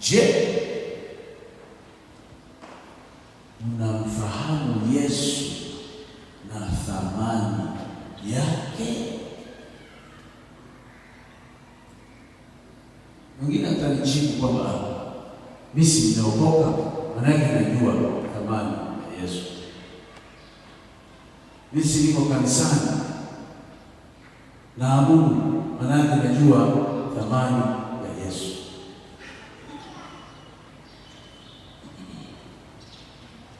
Je, mnamfahamu Yesu na thamani yake? Mwingine atanijibu kwamba mimi si nimeokoka, maanake najua thamani ya Yesu. Mimi si niko kanisani naabudu, maanake najua thamani ya Yesu.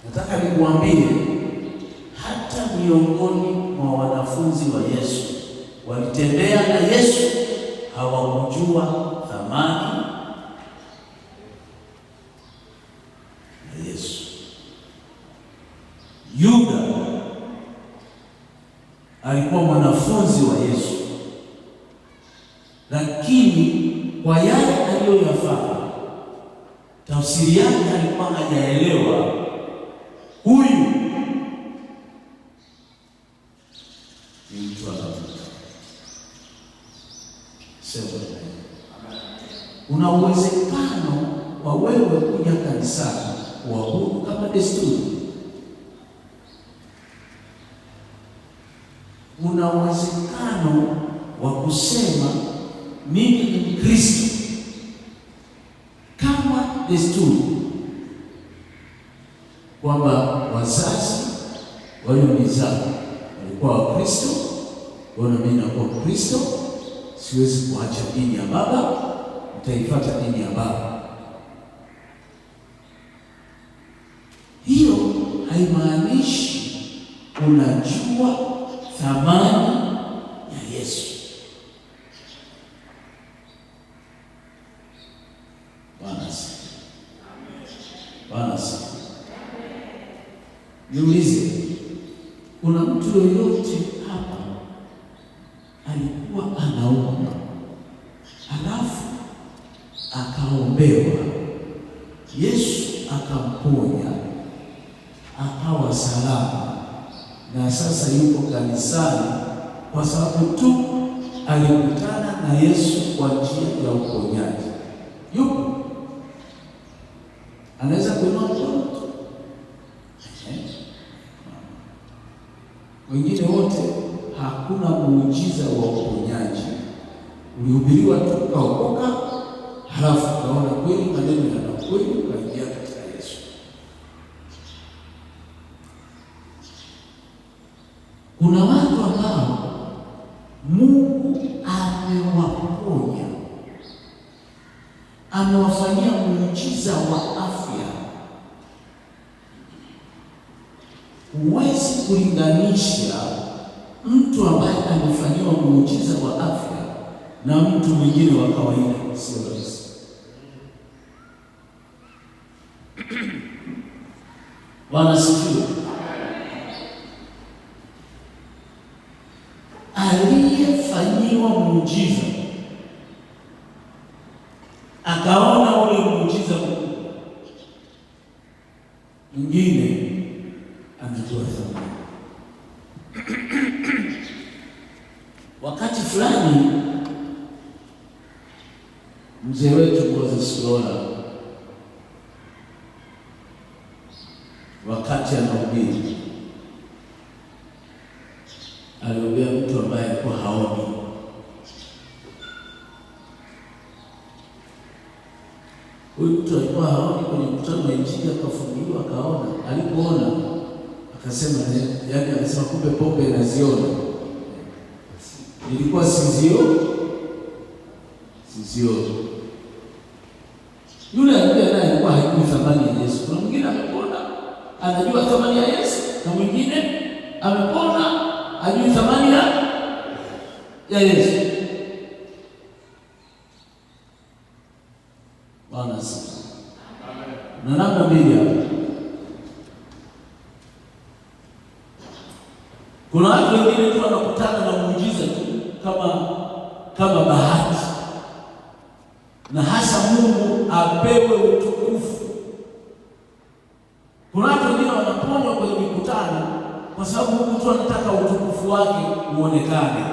Nataka nikuambie hata miongoni mwa wanafunzi wa Yesu walitembea na Yesu, hawakujua thamani ya Yesu. Yuda alikuwa mwanafunzi wa Yesu, lakini kwa yale aliyoyafanya, tafsiri yake alikuwa hajaelewa huyu ni mtu anavuta. Sema, kuna uwezekano wa wewe kuja kanisani kuabudu kama desturi. Kuna uwezekano wa kusema mimi ni Mkristo kama desturi, kwamba wazazi walionizaa walikuwa Wakristo, kwa hiyo mimi nakuwa Mkristo, siwezi kuacha dini ya baba, nitaifuata dini ya baba. Hiyo haimaanishi unajua thamani ya Yesu. Bwana asifiwe. Bwana asifiwe. Niulize, kuna mtu yoyote hapa alikuwa anaumwa halafu akaombewa, Yesu akamponya akawa salama, na sasa yuko kanisani kwa sababu tu alikutana na Yesu kwa njia ya uponyaji? Yupo? Anaweza kuinua mkono tu? Wengine wote hakuna muujiza wa uponyaji, ulihubiriwa tu ukaokoka, halafu ukaona kweli maneno yana ukweli, ukaingia katika Yesu. Kuna watu ambao Mungu amewaponya, amewafanyia muujiza wa afya. Huwezi kulinganisha mtu ambaye amefanyiwa muujiza wa afya na mtu mwingine wa kawaida, sio rahisi. Bwana asifiwe. Aliyefanyiwa muujiza akaona ule muujiza mkubwa, mwingine anajua thamani. Wakati fulani mzee wetu Moses Lola wakati anahubiri aliombea mtu ambaye alikuwa haoni. Huyu mtu alikuwa haoni, kwenye mkutano wa Injili akafunguliwa akaona. Alipoona akasema, yaani akasema kumbe pombe naziona, nilikuwa sizioni. Yule alikuwa naye alikuwa hajui thamani ya Yesu. Kuna mwingine amepona anajua thamani ya Yesu, na mwingine amepona hajui thamani ya Yesu. Bwana asifiwe. Na namna mbili hapa. Kuna watu wengine tu wanakutana na muujiza tu kama bahati, na hasa Mungu apewe utukufu. Kuna watu wengine wanaponywa kwenye mikutano kwa sababu Mungu tu anataka utukufu wake uonekane,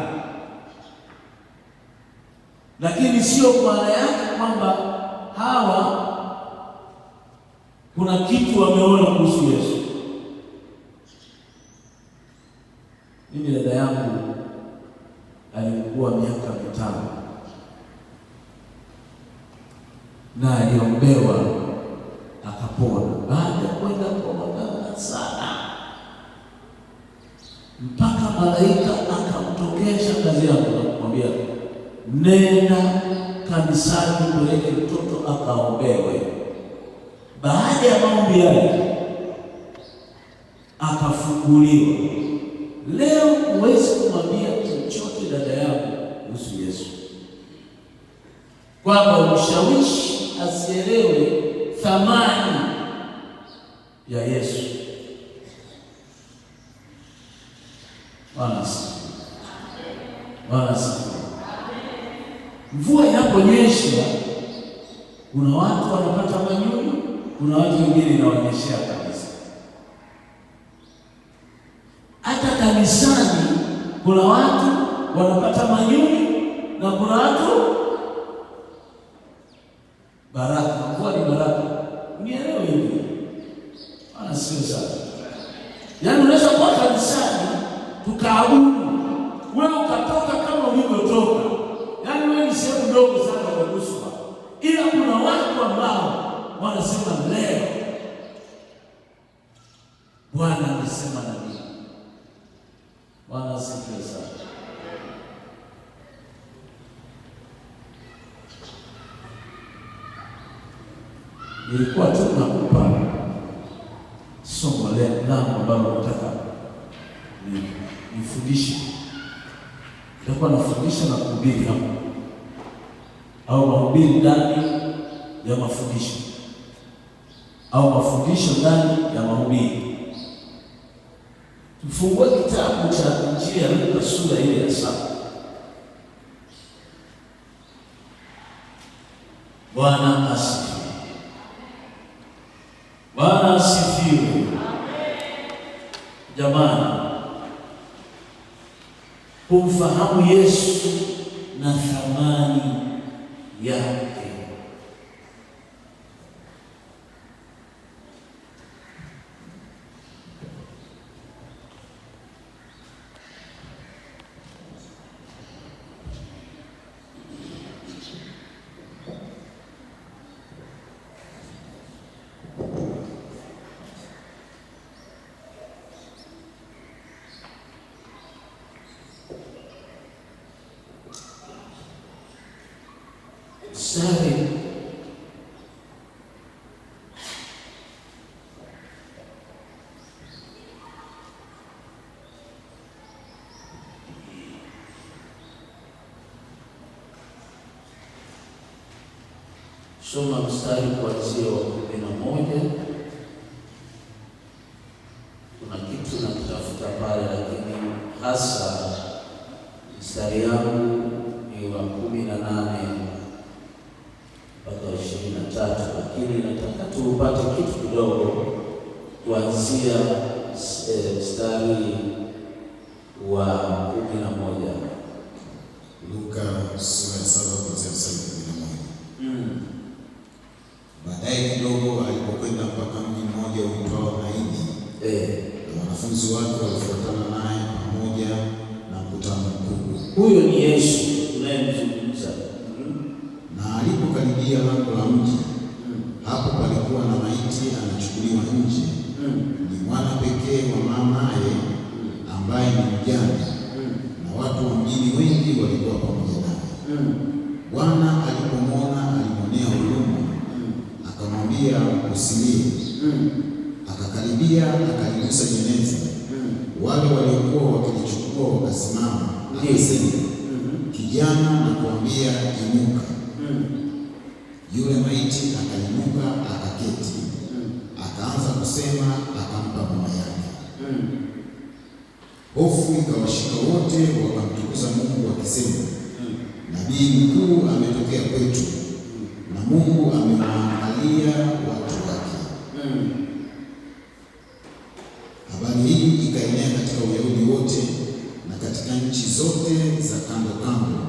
lakini sio maana yake kwamba hawa Kuna kitu wameona kuhusu Yesu. Mimi dada yangu alikuwa miaka 5 na aliombewa akapona, baada ya kwenda kwa waganga sana, mpaka malaika akamtokea shangazi yangu na kumwambia, nenda kanisani peleke mtoto akaombewe. Baada ya maombi yale akafunguliwa. Leo huwezi kumwambia chochote dada yangu kuhusu Yesu, kwamba umshawishi asielewe thamani ya Yesu. Bwana asifiwe. Bwana asifiwe. Mvua inaponyesha kuna watu wanapata manyunyu, kuna watu wengine inawanyeshea kabisa. Hata kanisani kuna watu wanapata manyunyu na kuna watu baraka. Mvua ni baraka, unielewe hivi. Bwana asifiwe sana. Yaani unaweza kuwa kanisani tukaabudu, wewe ukatoka kama ulivyotoka, yaani wewe ni sehemu ndogo sana umeguswa, ila kuna watu ambao wanasema leo Bwana amesema na mimi. Bwana asifiwe sana. Nilikuwa tu nakupa somo langu ambalo nataka nifundishe. Nitakuwa nafundisha na kuhubiri hapo, au mahubiri ndani ya mafundisho, au mafundisho ndani ya mahubiri. Tufungue kitabu cha Injili ya Luka sura ile ya 7. Bwana asifiwe. Bwana asifiwe. Jamani, kumfahamu Yesu na thamani yake. Mstari soma mstari kuanzia wa 11. Kuna kitu nakitafuta pale, lakini hasa mstari yangu ni wa 18 mpaka 23, lakini nataka tu upate kitu kidogo kuanzia mstari wa 11. Luka sura ya 7 kuanzia mstari wa 11. Baadaye kidogo alipokwenda mpaka mji mmoja uitwao Naini, na wanafunzi wake walifuatana naye pamoja na mkutano mkubwa. Huyo ni Yesu tunayemzungumza. Na alipokaribia lango la mji, hapo palikuwa na maiti anachukuliwa nje, ni mwana pekee wa mamaye ambaye ni mjane, na watu wa mjini wengi walikuwa pamoja naye. Bwana alipomwona alimwonea huruma, akamwambia, usilie. Akakaribia akaligusa jeneza, wale waliokuwa wakilichukua wakasimama. Akasema, kijana, nakuambia inuka. Yule maiti akainuka akaketi, akaanza kusema, akampa mama yake. Hofu ikawashika wote, wakamtukuza Mungu wakisema, nabii mkuu ametokea kwetu, na Mungu amewaangalia watu wake. Habari hii ikaenea katika Uyahudi wote na katika nchi zote za kando kando.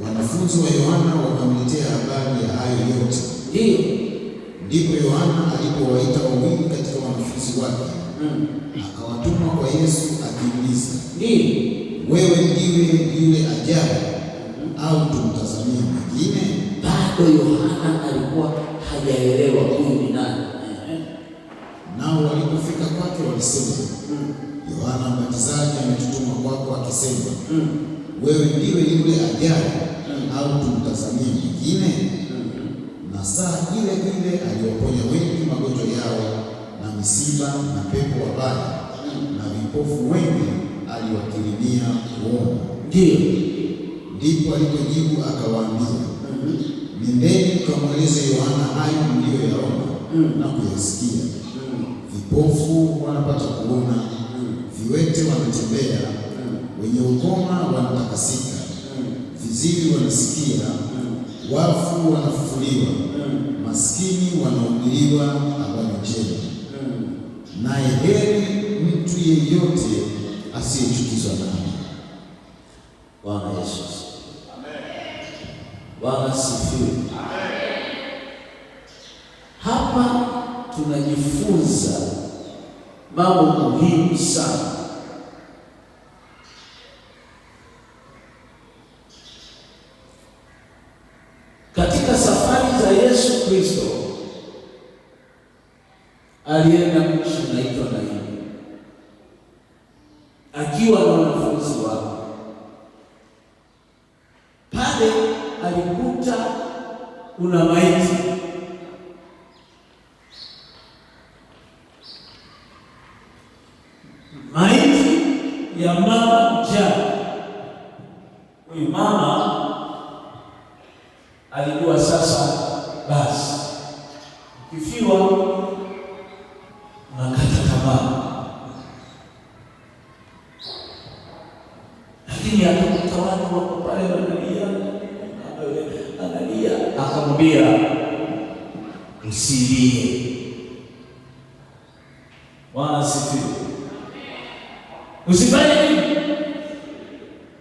Wanafunzi wa Yohana wakamletea habari ya hayo yote. Ndiyo. Ndipo Yohana alipowaita wawili katika wanafunzi wake, akawatuma kwa Yesu akiuliza, Ndiyo. wewe ndiwe yule ajaye, au tumtazamie mwingine? Bado Yohana alikuwa hajaelewa huyu ni nani. Nao walipofika kwake walisema, Yohana Mbatizaji ametutuma kwako akisema, wewe ndiwe yule ajaye, au tumtazamie mwingine? Na saa ile ile aliwaponya wengi magonjwa yao na misiba na pepo wabaya, na vipofu wengi aliwakirimia kuona. Ndiyo. Ndipo alipojibu akawaambia, nendeni mkamweleze Yohana hayo mliyoyaona na kuyasikia. Vipofu wanapata kuona, viwete wanatembea, wenye ukoma wanatakasika, viziwi wanasikia, wafu wanafufuliwa, maskini wanahubiriwa habari njema. Naye heri mtu yeyote asiyechukizwa nami. Bwana Yesu asifiwe. Bwana asifiwe. Hapa tunajifunza mambo muhimu sana. Katika safari za Yesu Kristo alienda nchi inaitwa Naini akiwa na wanafunzi wake. Pale alikuta kuna maiti. Maiti ya mama mjane. Huyu mama alijua sasa basi, ukifiwa unakata tamaa, lakini akakuta watu wako pale wanalia, analia, akamwambia usilie. Bwana asifiwe. Usifanye nini?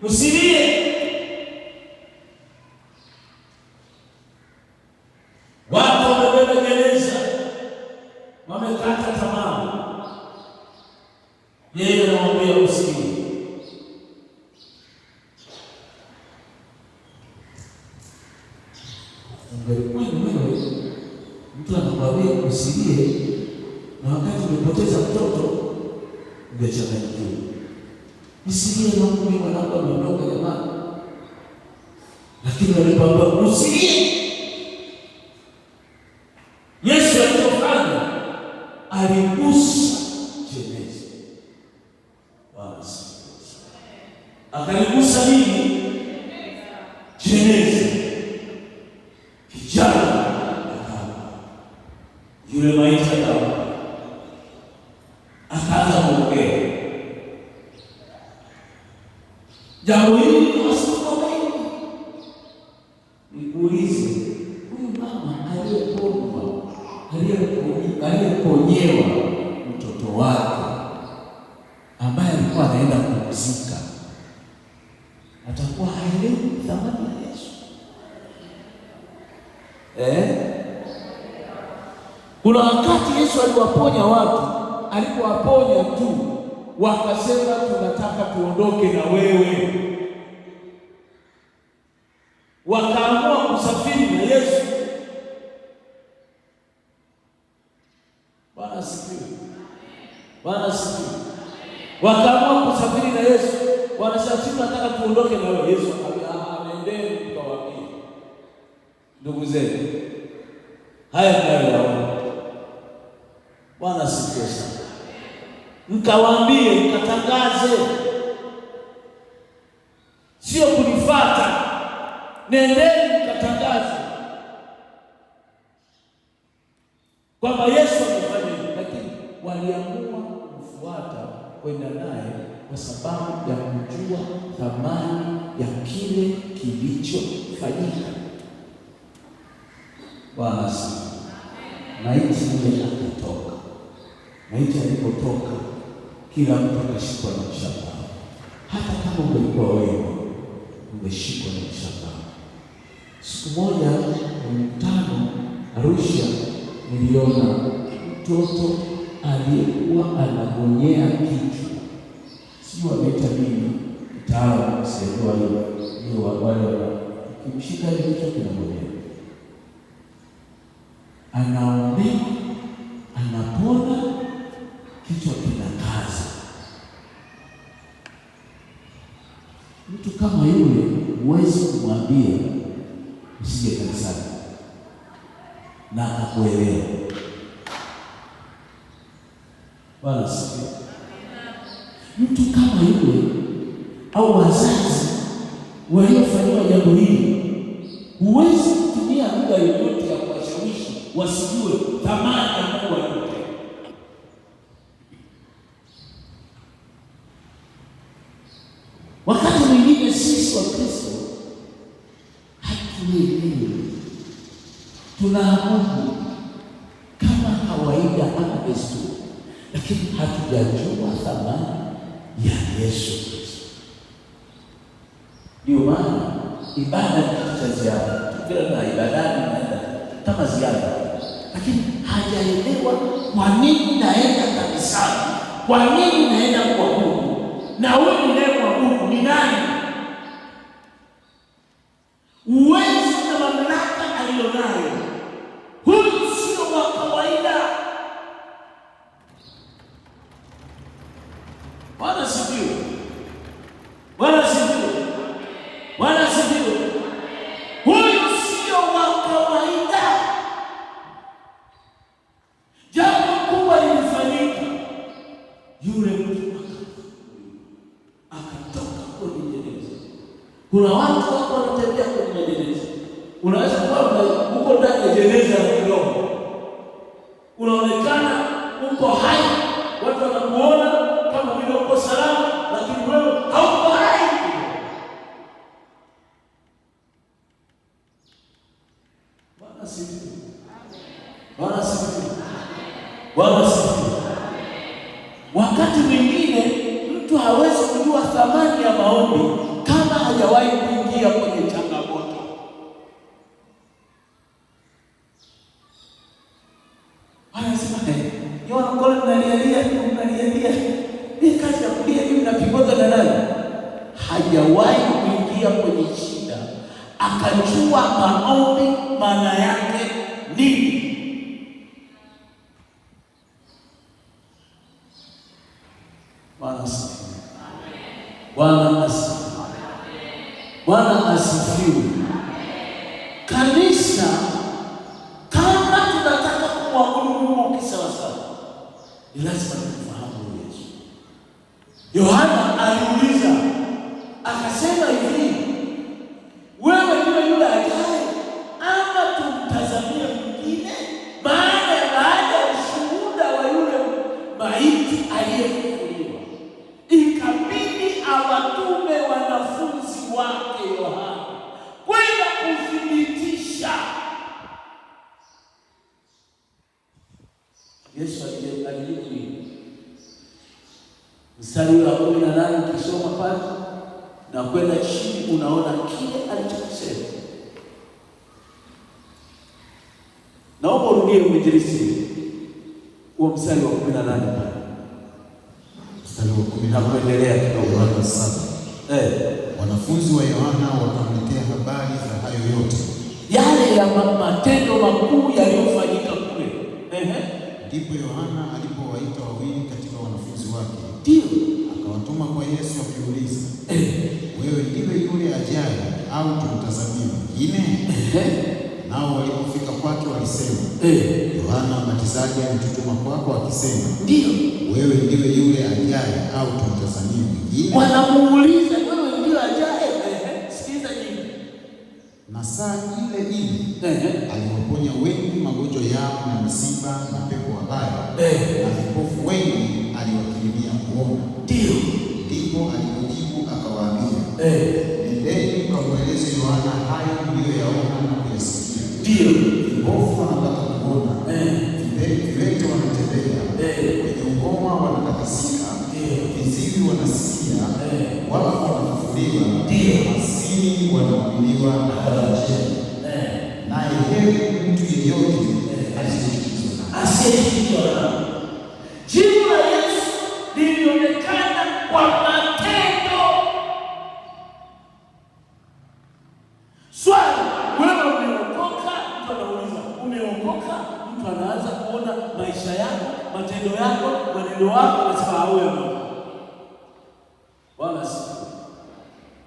Usilie. Watu wamebeba jeneza, wamekata tamaa, yeye anamwambia usilie. Ungelikuwa ni wewe, mtu anakwambia usilie, na wakati umepoteza mtoto, ungechanganyikiwa. Nisilie, mimi mwanangu ameondoka jamani. Lakini walipoambiwa usilie, Yesu alichofanya aligusa jeneza. Bwana asifiwe. Akaligusa nini? Jeneza. Kijana akaamka, yule maiti akaamka, akaanza kuongea. Jambo hili liwasumbua wengi. Nikuulize, huyu mama aliyeponywa, aliyeponyewa mtoto wake ambaye alikuwa anaenda kumzika, atakuwa haelewi thamani ya Yesu eh? Kuna wakati Yesu aliwaponya watu, alipowaponya tu wakasema tunataka tuondoke na wewe, wakaamua kusafiri na Yesu. Bwana asifiwe. Bwana asifiwe. Wakaamua kusafiri na Yesu, wanasema sisi tunataka tuondoke na wewe. Yesu akamwambia, nendeni mkawaambie ndugu zenu haya mnayoyaona. Bwana asifiwe sana. Mkawaambie, mkatangaze, sio kunifuata. Nendeni mkatangaze kwamba Yesu amefanya hivi, lakini waliamua kumfuata kwenda naye kwa sababu ya kujua thamani ya kile kilichofanyika. Bwana asifiwe. Maiti yule akatoka. Maiti alipotoka, kila mtu akashikwa na mshangao. Hata kama ungelikuwa wewe, ungeshikwa na mshangao. Siku moja kwenye mkutano Arusha, Niliona mtoto aliyekuwa anagonyea kichwa, sijui wameita nini mtaalamu, sijajua hiyo, wale ukimshika hivi kichwa kinagonyea, anaombewa, anapona, kichwa kinakaza. Mtu kama yule huwezi kumwambia usije kanisani na akakuelewa. Bwana asifiwe. Mtu kama yule au wazazi waliofanyiwa jambo hili, huwezi kutumia lugha yoyote ya kuwashawishi wasijue thamani ya Mungu aliyotenda. Wakati mwingine sisi Wakristo hatuelewi, tunaabudu kama kawaida, kama desturi, lakini hatujajua thamani ya Yesu Kristo. Ndio maana ibada ni kitu cha ziada, kila na ibadani naenda kama ziada, lakini hajaelewa kwa nini naenda kanisani, kwa nini naenda kuabudu, na huyu ninayemwabudu ni nani? Uwezo na mamlaka aliyonayo huyu sio wa kawaida. Bwana asifiwe! Bwana asifiwe! Bwana asifiwe! Huyu sio wa kawaida. Jambo kubwa lilifanyika, yule mtu akatoka kwenye jeneza. Kuna watu wako wanatembea kwenye majeneza. Unaweza kuwa uko ndani ya jeneza la kiroho, unaonekana uko hai, watu wanakuona kama vile uko salama, lakini wewe hauko hai. Bwana asifiwe! Bwana asifiwe! Bwana asifiwe! Wakati mwingine mtu hawezi kujua thamani ya maombi kama hajawahi kuingia kwenye changamoto. Anasema walokole mnalialia tu, mnalialia hii kazi ya kulia hivi, mnapigwaga na nani? Hajawahi kuingia kwenye shida akajua maombi maana yake nini. Bwana asifiwe! Bwana asifiwe! Bwana asifiwe! Kanisa, kama tunataka kumwabudu Mungu kisawasawa, ni lazima tumfahamu Yesu. Yohana aliuliza akasema hivi, wewe ndiwe yule ajaye ama tumtazamie mwingine? Maana baada ya ushuhuda wa yule maiti aliyefufuliwa, ikabidi awatume wanafunzi wake Yohana kwenda kuthibitisha. Yesu alijibu nini? Mstari wa 18 ukisoma pale na kwenda chini, unaona kile alichokisema. Naomba urudie mwinjilisti huo mstari wa 18 pale Mstari wa 18 na kuendelea kidogo. Yohana 7. Wanafunzi wa Yohana wakamletea habari za hayo yote. Yale ya matendo makuu yaliyofanyika kule. Ndipo Yohana alipowaita wawili katika wanafunzi wake, Ndio. akawatuma kwa Yesu akiuliza, wewe ndiwe yule ajaye au tumtazamie mwingine? Nao walipofika kwake walisema, Yohana Mbatizaji ametutuma kwako akisema, Ndio. wewe ndiwe yule ajaye au tumtazamie mwingine? Wanamuuliza, wewe ndiwe ajaye? Sikiliza nyingi. Na saa ile ile aliwaponya wengi magonjwa yao na misiba na pepo wabaya, na vipofu wengi aliwakirimia kuona. Ndio. Ndipo alipojibu akawaambia, nendeni mkamweleze Yohana hayo mliyoyaona na kuyasikia. Ndio. Vipofu wanapata kuona, viwete wanatembea, wenye ukoma wanatakasika, viziwi wanasikia, wafu wanafufuliwa, maskini wanahubiriwa habari njema. Naye heri mtu yeyote asiyechukizwa. Asiyeshiriki dhambi. Jibu la Yesu lilionekana kwa matendo. Swali, wewe umeokoka? Mtu anauliza umeokoka? Mtu anaanza kuona maisha yako, matendo yako, mwenendo wako, anasema huyo ameokoka. Bwana asifiwe.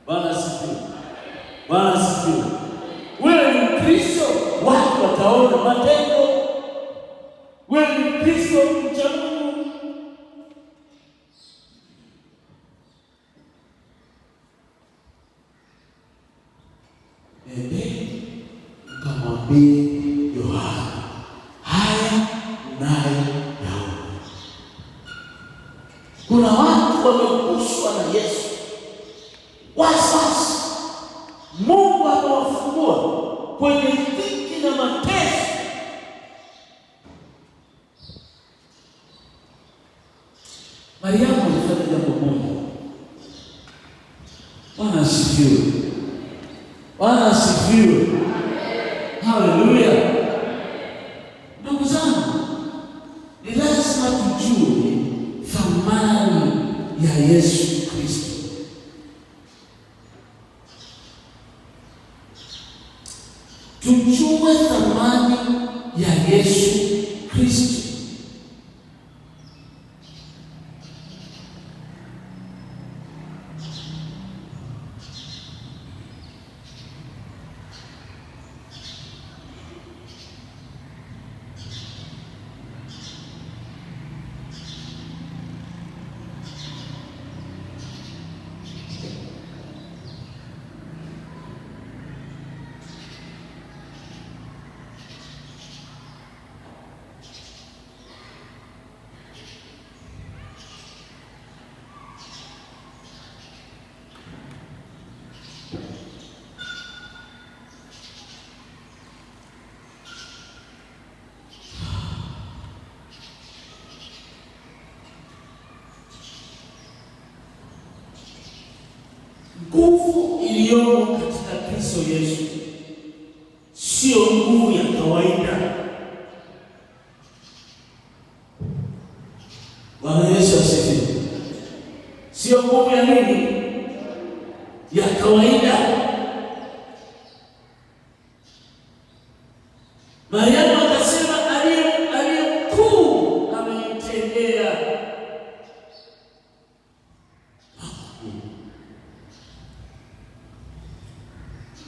Bwana asifiwe. Bwana asifiwe. Wewe ni Mkristo, watu wataona matendo. Wewe ni Mkristo mcha Mungu. Nendeni mkamwambie Yohana haya mnayoyaona. Kuna watu wameguswa na Yesu wasiwasi, Mungu amewafungua kwenye dhiki na mateso. Mariamu alifanya jambo moja. Bwana asifiwe. Bwana asifiwe. Haleluya. Ndugu zangu, ni lazima tujue thamani ya Yesu Kristo. Tujue thamani ya Yesu Kristo. Nguvu iliyomo katika Kristo Yesu sio nguvu ya kawaida. Bwana Yesu asifiwe. Sio nguvu ya nini? Ya kawaida. Mariamu akasema aliye mkuu amenitendea.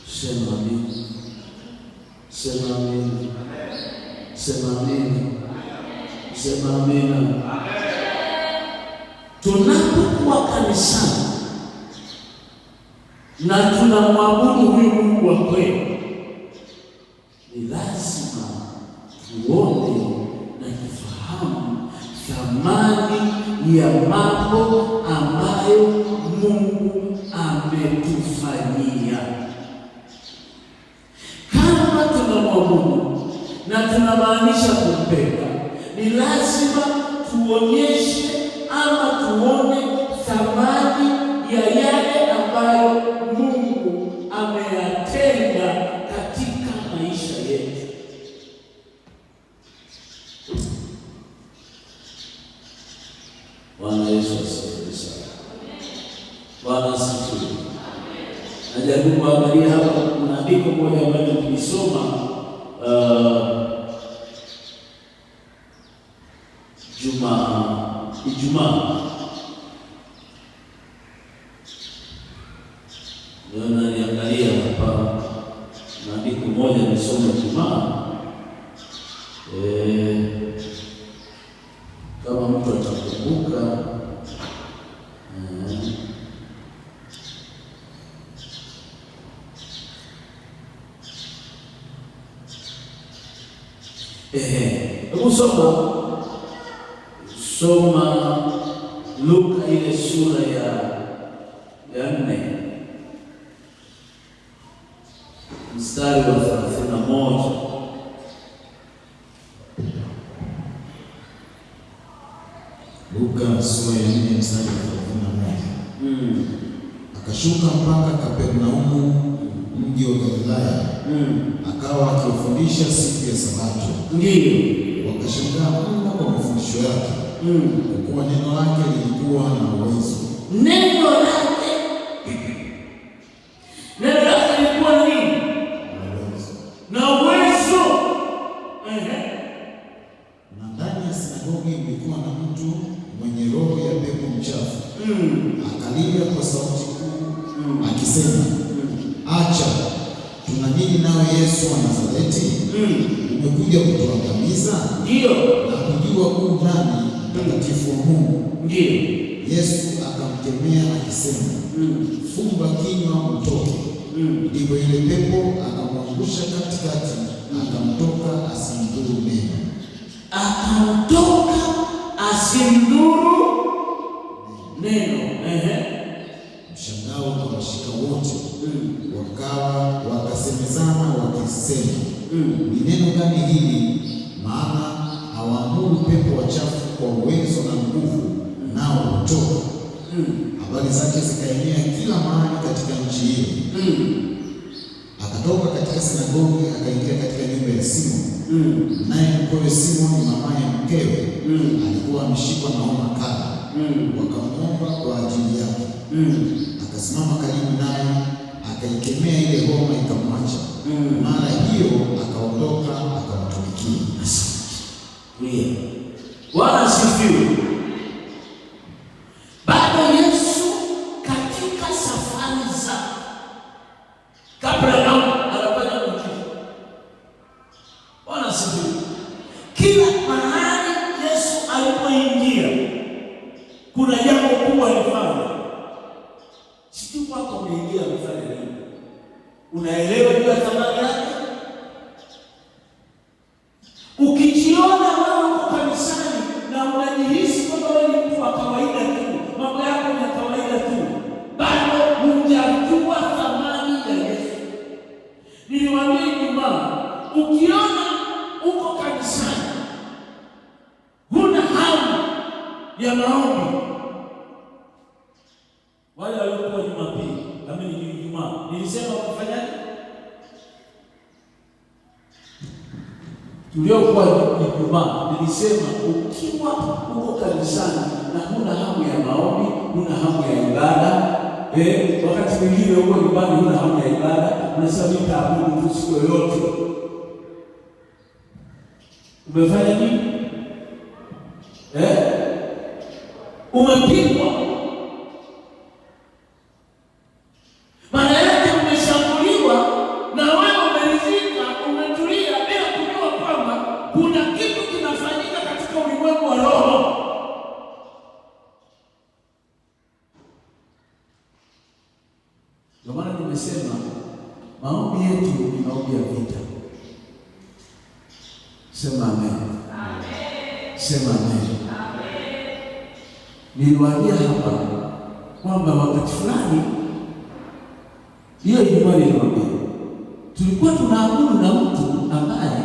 Sema amina. Sema amina. Sema amina. Sema amina. Tunapokuwa kanisani na tunamwabudu huyu Mungu wa kweli, ni lazima tuone na kufahamu thamani ya mambo ambayo Mungu ametufanyia. Kama tunamwabudu na tunamaanisha kumpenda, ni lazima tuonyeshe ama tuone thamani ya yale ambayo Mungu ameyatenda katika maisha yetu. Bwana Yesu asifiwe sana. Bwana asifiwe. Najaribu kuangalia hapa, kuna andiko moja ambalo tulisoma Ijumaa. Ndio naliangalia hapa na andiko moja nisoma Ijumaa. Kama mtu atakumbuka, hebu soma Luka ile sura ya 4 mstari wa 31. Luka sura ya 4 mstari wa 31. Akashuka mpaka Kapernaumu, Mji wa Galilaya, akawa akiwafundisha siku ya Sabato. Ndiyo. Wakashangaa mno kwa mafundisho yake, kwa kuwa neno lake lilikuwa na uwezo. Neno lake lilikuwa na nini? Na uwezo. Na uwezo. Ehe. Na ndani ya sinagogi mlikuwa na mtu mwenye roho ya pepo mchafu, akalia kwa sauti kuu akisema, Acha, tuna nini nawe Yesu wa Nazareti? Umekuja kutuangamiza? Ndiyo. Nakujua u nani, mtakatifu wa Mungu. Ndiyo. Yesu akamkemea akisema, Fumba kinywa utoke. Ndipo yule pepo akamwangusha katikati, akamtoka asimdhuru neno. Akamtoka asimdhuru neno. Ehe. Mshangao ukawashika wote, wakawa wakasemezana wakisema, ni neno gani hili? Maana hawaamuru pepo wachafu kwa uwezo na nguvu, nao hutoka. Habari zake zikaenea kila mahali katika nchi ile. Akatoka katika sinagogi akaingia katika nyumba ya Simoni. Naye mkwewe Simoni, mamaye mkewe, alikuwa ameshikwa na homa kali. Wakamwomba kwa ajili yake. Akasimama karibu naye, akaikemea ile homa, ikamwacha. Mara hiyo akaondoka akawatumikia. Asante. Tulia. Bwana asifiwe. Bado Yesu katika safari zake Kapernaum anafanya muujiza. Bwana asifiwe. Kila mahali Yesu alipoingia kuna jambo kubwa alifanya. Sijui kwako umeingia amefanya nini? Unaelewa juu ya thamani yake? Ukijiona wewe uko kanisani na unajihisi kwamba wewe ni mtu wa kawaida tu, mambo yako ni ya kawaida tu, bado hujajua thamani ya Yesu. Niliwaambia Ijumaa, ukiona uko kanisani huna hamu ya maombi, wale waliokuwa Jumapili, kama ni Ijumaa, nilisema kufanyaje? Tuliokuwa Ijumaa nilisema ukiwa uko kanisani na huna hamu ya maombi, huna hamu ya ibada, wakati mwingine uko nyumbani huna hamu ya ibada, unasema mimi nitaabudu tu siku yoyote, umefanya nini? Umepigwa. Maana yake umeshambuliwa na wewe umeridhika, umetulia bila kujua kwamba kuna kitu kinafanyika katika ulimwengu wa roho. Ndio maana nimesema maombi yetu ni maombi ya vita. Sema amen. Sema amen. Niliwaambia hapa kwamba wakati fulani, hiyo Ijumaa niliwaambia, tulikuwa tunaabudu na mtu ambaye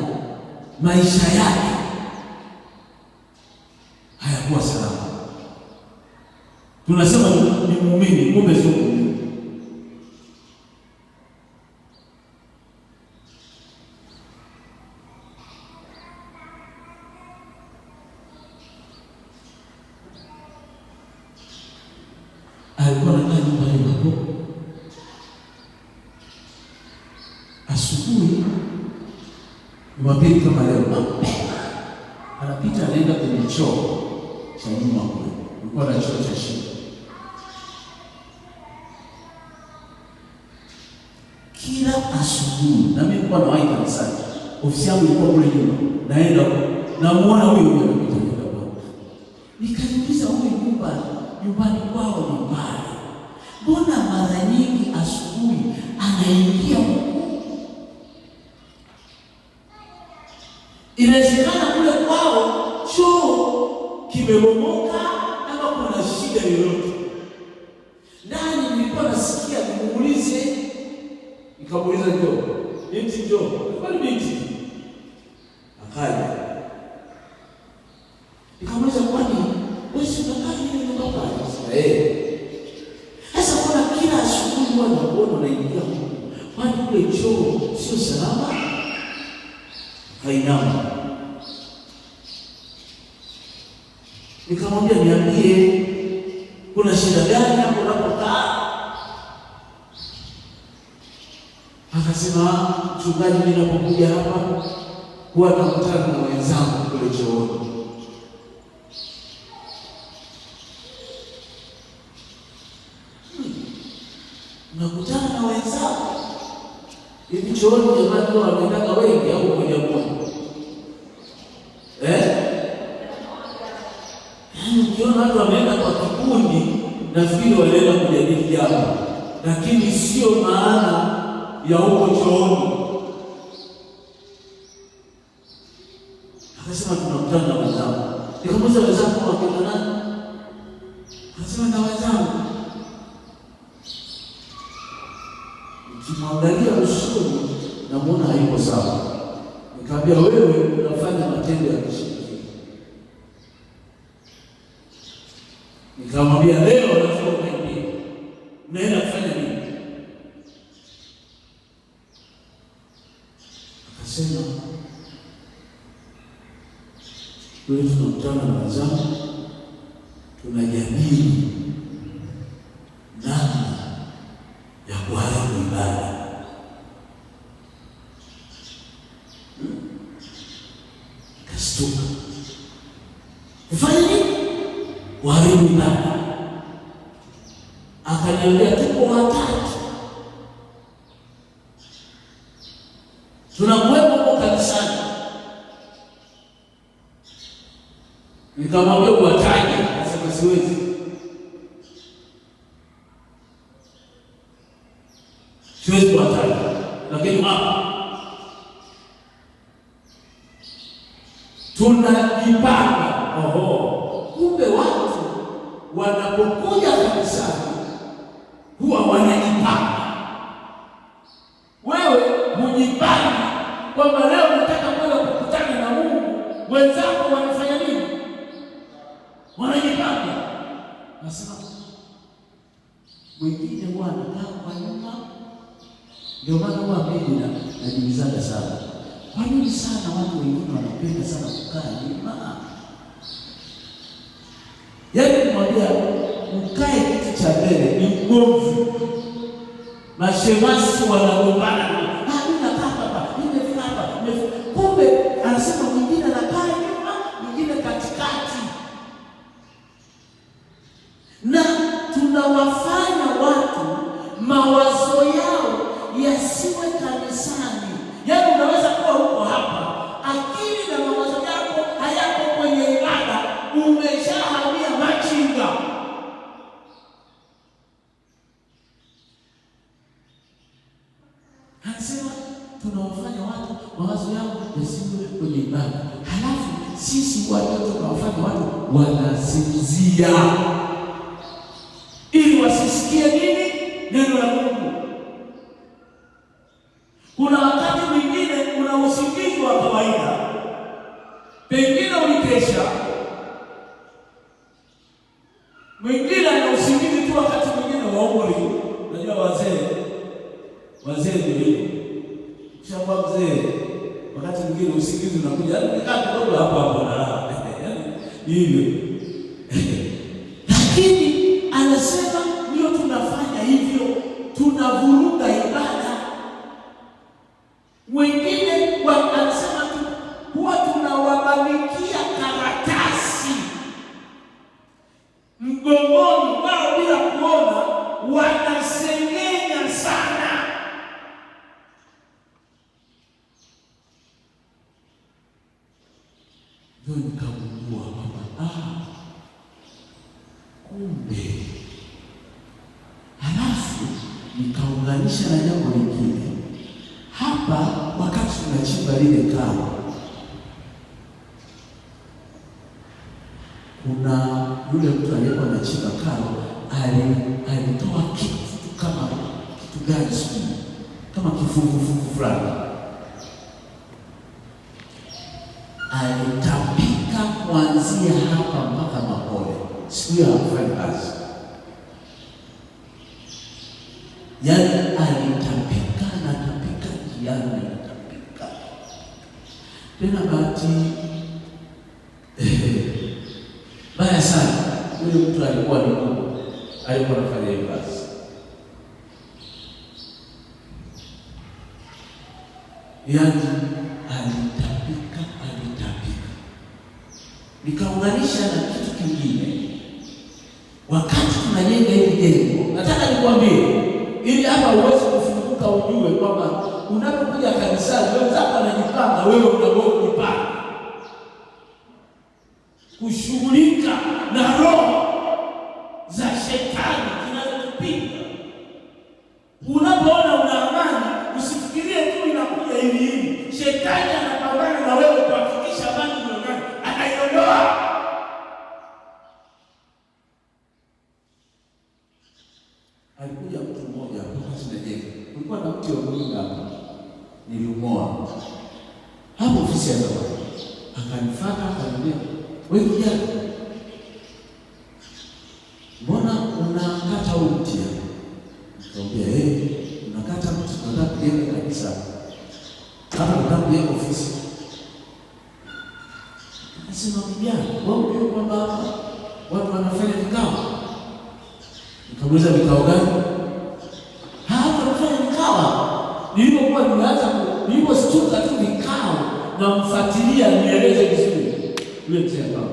maisha yake hayakuwa salama. Tunasema ni muumini, kumbe sio muumini. Alikuwa anakaa nyumbani hapo. Asubuhi Jumapili kama leo, mapema anapita anaenda kwenye choo cha nyuma kule, kulikuwa na choo cha shimo. Kila asubuhi, na mimi nilikuwa nawahi kanisani, ofisi yangu ilikuwa kule nyuma, naenda namuona huyo huyo anapita kwenda kwao. Nikajiuliza, huyu nyumbani kwao ni mbali, mbona mara nyingi asubuhi anaingia huku? Inawezekana kule kwao choo kimebomoka ama kuna shida yoyote. Ndani nilikuwa nasikia nimuulize, nikamuuliza njoo, binti njoo, alikuwa ni binti. Akaja. Nikamuuliza, kwani wewe si unakaa ile nyumba pale? Akasema eh. Sasa mbona kila asubuhi huwa nakuona unaingia huku? Kwani Nikamwambia, niambie, kuna shida gani hapo unapokaa? Akasema, mchungaji, mimi ninapokuja hapa huwa nakutana na wenzangu kule chooni. Unakutana na wenzako hivi chooni? Jamani, wanaendaka wengi au mmoja mmoja? Ukiona watu wameenda kwa kikundi, nafikiri walienda kujadili jambo, lakini sio maana ya huko chooni. Akasema tunakutana na wenzangu. Nikamuuliza, wenzangu wakina nani? Akasema na wenzangu. Nikimwangalia usoni namuona hayuko sawa. Nikamwambia, wewe unafanya matendo ya kishirikina. Nikamwambia, leo lazima uniambie unaenda kufanya nini? Akasema, wewe, tunakutana na wenzangu, tunajadili namna ya kuharibu ibada. Kastuka, kufanya nini? Kuharibu ibada. Akaniambia, tuko watatu tunakuwepo huko kanisani. Nikamwambia uwataje? Akasema siwezi. Siwezi kuwataja, lakini hapa tunajipanga. Oho, kumbe watu wanapokuja kanisani huwa wanajipanga. Wewe hujipangi kwamba leo nataka kwenda kukutana na Mungu, wenzako wanafanya nini? Wanajipanga. Nasema mwingine huwa anakaa kwa nyuma. Ndio maana huwa mimi najiulizaga sana, kwa nini sana watu wengine wanapenda sana kukaa nyuma? Yaani kumwambia ukae kiti cha mbele ni ugomvi, mashemasi wanagombana, mimi nakaa hapa, nimefika hapa. Kumbe anasema mwingine anakaa nyuma, mwingine katikati, na tunawafanya watu mawazo yao yasiwe kanisani. Yaani unaweza kuwa huko hapa, akili na mawazo yako hayako kwenye ibada, umeshahamia machinga. Anasema tunawafanya watu mawazo yao yasiwe kwenye ibada, halafu sisi watoto tunawafanya watu wanasinzia ili wasisikie nini? Neno la Mungu. Kuna wakati mwingine una usingizi wa kawaida, pengine ulikesha, mwingine ana usingizi tu, wakati mwingine wa umri. Unajua wazee ndio hivyo, ukishakuwa mzee, wakati mwingine usingizi unakuja, yaani ukikaa kidogo hapo hapo unalala, yaani hivyo. Lakini anasema ndio tunafanya hivyo, tunavuruga ibada. Wengine anasema tu huwa tunawabanikia karatasi mgongoni wao bila kuona, wanasengenya sana. Ndio nikagundua kwamba kumbe. Halafu nikaunganisha na jambo lingine hapa, wakati tunachimba lile karo, kuna yule mtu aliyekuwa anachimba karo alitoa kitu kama kitu gani sijui, kama kifukufuku fulani, alitapika kuanzia hapa mpaka Makole. Siku hiyo hakufanya kazi, yaani alitapika na tapika njiani, anatapika tena. Bahati mbaya sana. Huyu mtu alikuwa ni Mungu, alikuwa anafanya hiyo kazi. Yaani alitapika, alitapika. Nikaunganisha na kitu kingine. Wakati tunajenga hili jengo, nataka nikwambie ili hapa uweze kufunguka, ujue kwamba unapokuja kanisani wenzako wanajipanga, wewe unapojipanga kushughulika na roho za shetani zinazotupinga. Unapoona una amani, usifikirie tu inakuja hivi hivi. Shetani anapambana na wewe kuhakikisha amani ulionayo anaiondoa. Alikuja mtu mmoja hapo tunajenga, kulikuwa na mti wa mninga hapa, niliumoa hapo ofisi ya zamani. Akanifuata akaniambia, wewe kijana, mbona unakata huu mti hapa? Nikamwambia, unakata mti, tunataka kujenga kanisa hapa, tunataka kujenga ofisi. Akasema, kijana, wewe unajua kwamba hapa watu wanafanya vikao? Nikamuuliza, vikao gani? Hapa wanafanya vikao. Nilipokuwa nimeanza, nilipostuka tu vikao, namfuatilia nieleze vizuri. Yule mzee akawa,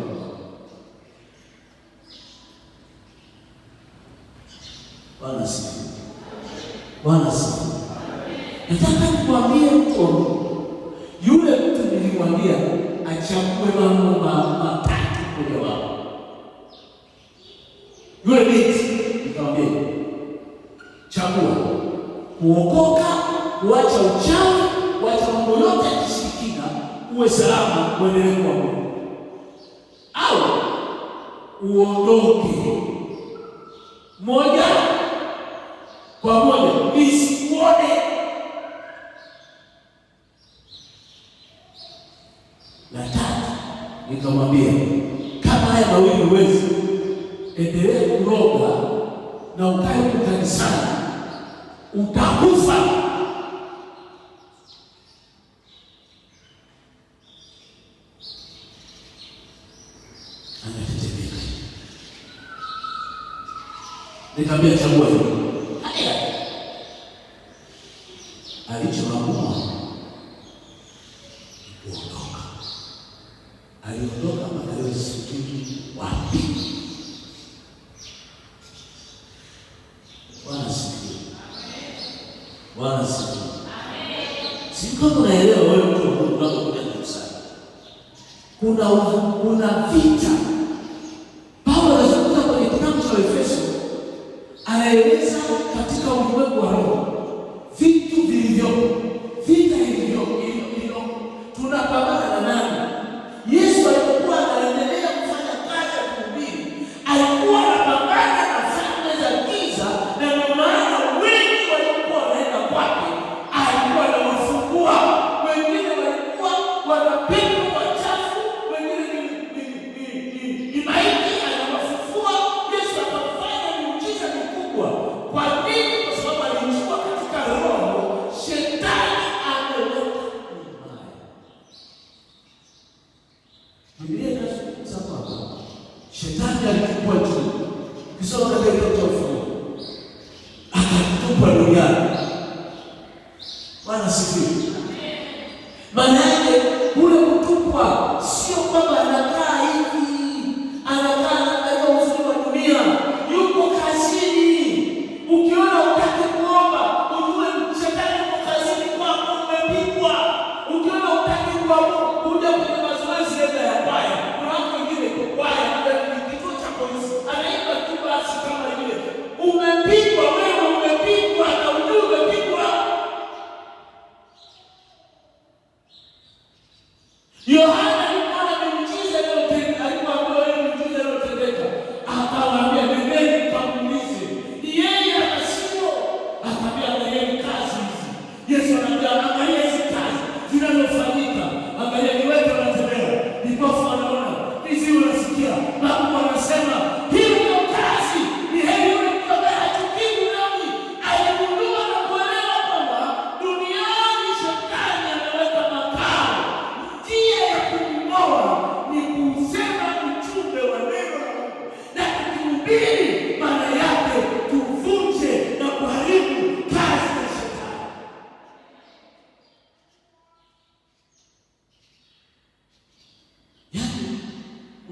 Bwana asifiwe. Bwana asifiwe. Nataka nikwambie mtu, yule mtu nilimwambia achague mambo matatu moja wapo. Yule binti nikamwambia, chagua kuokoka, kuacha uchawi, kuacha mambo yote ya kishirikina, uwe salama, uendelee kuwa Mungu, au uondoke moja kwa moja nisikuone. La tatu nikamwambia, kama haya mawili huwezi, endelea kuroga na ukae huko kanisani, utakufa. Anatetemeka. Nikamwambia, chagua hilo. Haya. Alichoamua ni kuondoka. Aliondoka mpaka leo sijui wapi. Bwana asifiwe. Bwana asifiwe. Si kama unaelewa wewe mtu wa Mungu unapokuja kanisani. Kuna vita. Paulo anazungumza kwenye kitabu cha Efeso, anaeleza katika ulimwengu wa roho vitu vilivyopo, vita ilivyopo. Tunapambana na nani? Yesu alipokuwa anaendelea kufanya kazi ya kuhubiri, alikuwa anapambana na falme za giza, na ndio maana wengi waliokuwa wanaenda kwake alikuwa anawafungua. Wengine walikuwa wanapigwa wachafu, wengine ni maiti, anawafufua. Yesu akafanya miujiza mikubwa. Kwa nini? Kwa sababu alijua katika roho shetani ameweka himaya. Biblia inazungumza kwamba shetani alitupwa juu. Ukisoma katika kitabu cha Ufunuo, akatupwa duniani. Bwana asifiwe. Maana yake kule kutupwa sio kwamba anakaa hivi, anakaa anaangalia uzuri wa dunia, yuko kazini. Ukiona hutaki kuomba, ujue shetani yuko kazini kwako, umepigwa. Ukiona hutaki kuja kwenye mazoezi labda ya kwaya, kuna watu wengine iko kwaya, labda ni kituo cha polisi, anaimba tu basi kama vile umepigwa. Wewe umepigwa na ujue umepigwa. Yohana alipoona miujiza inayotendeka, alipoambiwa ile miujiza inayotendeka, akawaambia nendeni mkamuulize, ni yeye ama sio? Akaambia angalieni kazi hizi. Yesu anaambia angalia hizi kazi zinazofanyika, angalia viwete wanatembea, vipofu wanaona, viziwi wanasikia, mabubu wanasema. Hiyo ndio kazi. Ni heri yule mtu ambaye hachukiwi nami. Aligundua na kuelewa kwamba duniani shetani ameweka makao. Njia ya kumng'oa ni kusema ujumbe wa neno la Mungu.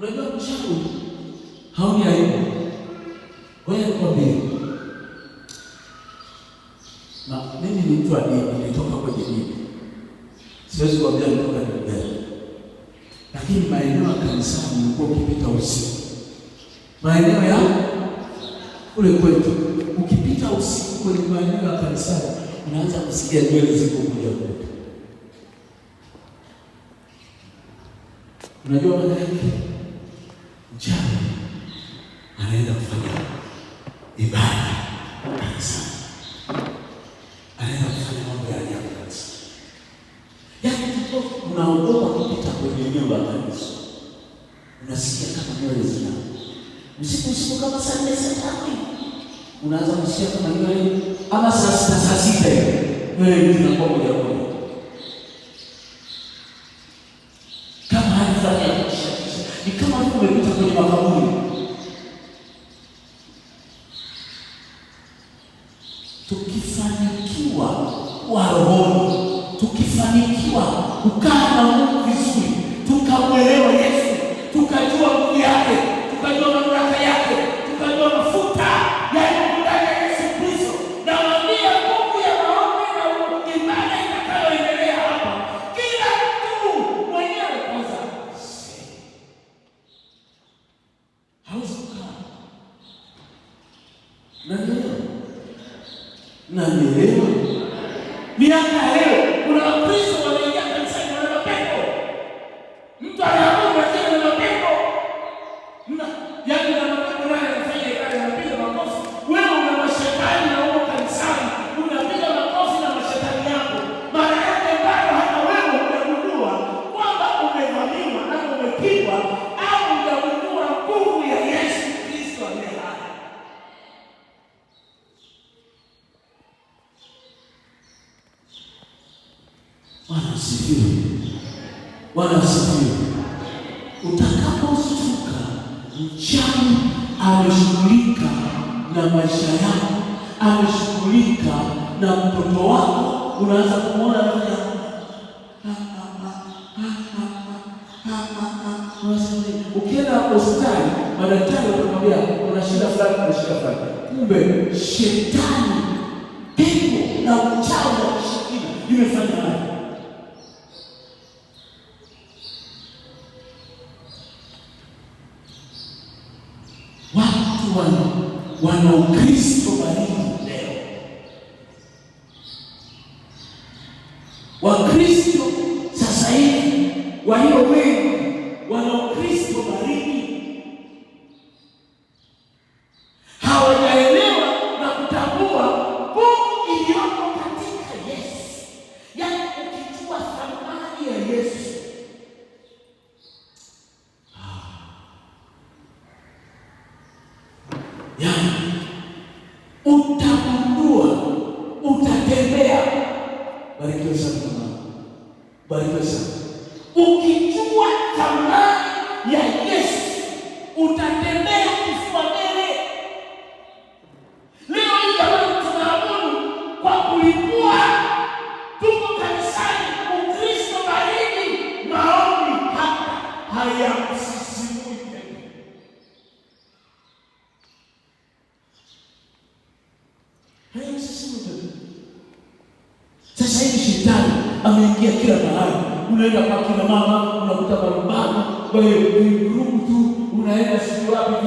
Unajua mchawi haoni aibu. Ngoja nikwambie, na mimi ni mtu wa dini, nilitoka kwenye dini, siwezi kuambia nilitoka dini gani, lakini maeneo ya kanisani nilikuwa ukipita usiku, maeneo ya kule kwetu, ukipita usiku kwenye maeneo ya kanisani unaanza kusikia nywele ziko kuja kuja. Unajua maana yake? Mchawi anaenda kufanya ibada kanisani, anaenda kufanya mambo ya ajabu kanisani. Yaani tuko unaogopa kupita kwenye eneo la kanisa, unasikia kama nywele zina usiku usiku, kama saa 4 saa 5 hivi unaanza kusikia kama nywele, ama saa 6 saa 6 hivi nywele zinakuwa moja moja, kama hali fulani ya kutisha tisha, ni kama vile umepita kwenye makaburi. Tukifanikiwa kuwa rohoni, tukifanikiwa kukaa na Mungu vizuri, tukamwelewa Yesu, tukajua nguvu yake, tukajua mamlaka yake, tukajua mafuta yaliyo ndani ya Yesu Kristo, nawaambia nguvu ya maombi na ibada itakayoendelea hapa, kila mtu mwenyewe kwanza hawezi kukaa. Nanielewa? Nanielewa? Miaka ya leo kuna Wakristo wanaingia kanisani wana mapepo. Mtu anaamuru lakini ana mapepo. Yaani na mapepo naye anafanya ibada, anapiga makofi. Wewe una mashetani na uko kanisani, unapiga makofi na mashetani yako. Maana yake bado hata wewe hujagundua kwamba umevamiwa au umepigwa au hujagundua nguvu ya Yesu Kristo aliye hai. Bwana asifiwe. Bwana asifiwe. Utakaposhtuka mchawi ameshughulika na maisha yako, ameshughulika na mtoto wako, unaanza kumwona anafanya ukienda hospitali madaktari watakwambia una shida fulani, una shida fulani. Kumbe shetani, pepo na uchawi wa kishirikina limefanya haya. Watu wana Ukristo baridi leo. Wakristo sasa hivi walio wengi wana Ukristo baridi, hawajaelewa na kutambua nguvu iliyoko katika Yesu. Yaani ukijua thamani ya Yesu, yaani utagundua, utatembea. Barikiwe sana mama, barikiwe sana. Ukijua thamani ya Yesu utatembea kifua mbele. Leo hii jamani, tunaabudu kwa kulipua, tuko kanisani, Ukristo baridi, maombi hata hayamsisimui tena. Hayamsisimui tena. Sasa hivi shetani ameingia kila mahali. Unaenda kwa kina mama unakuta malumbano, kwa hiyo vurugu tu, unaenda sijui wapi,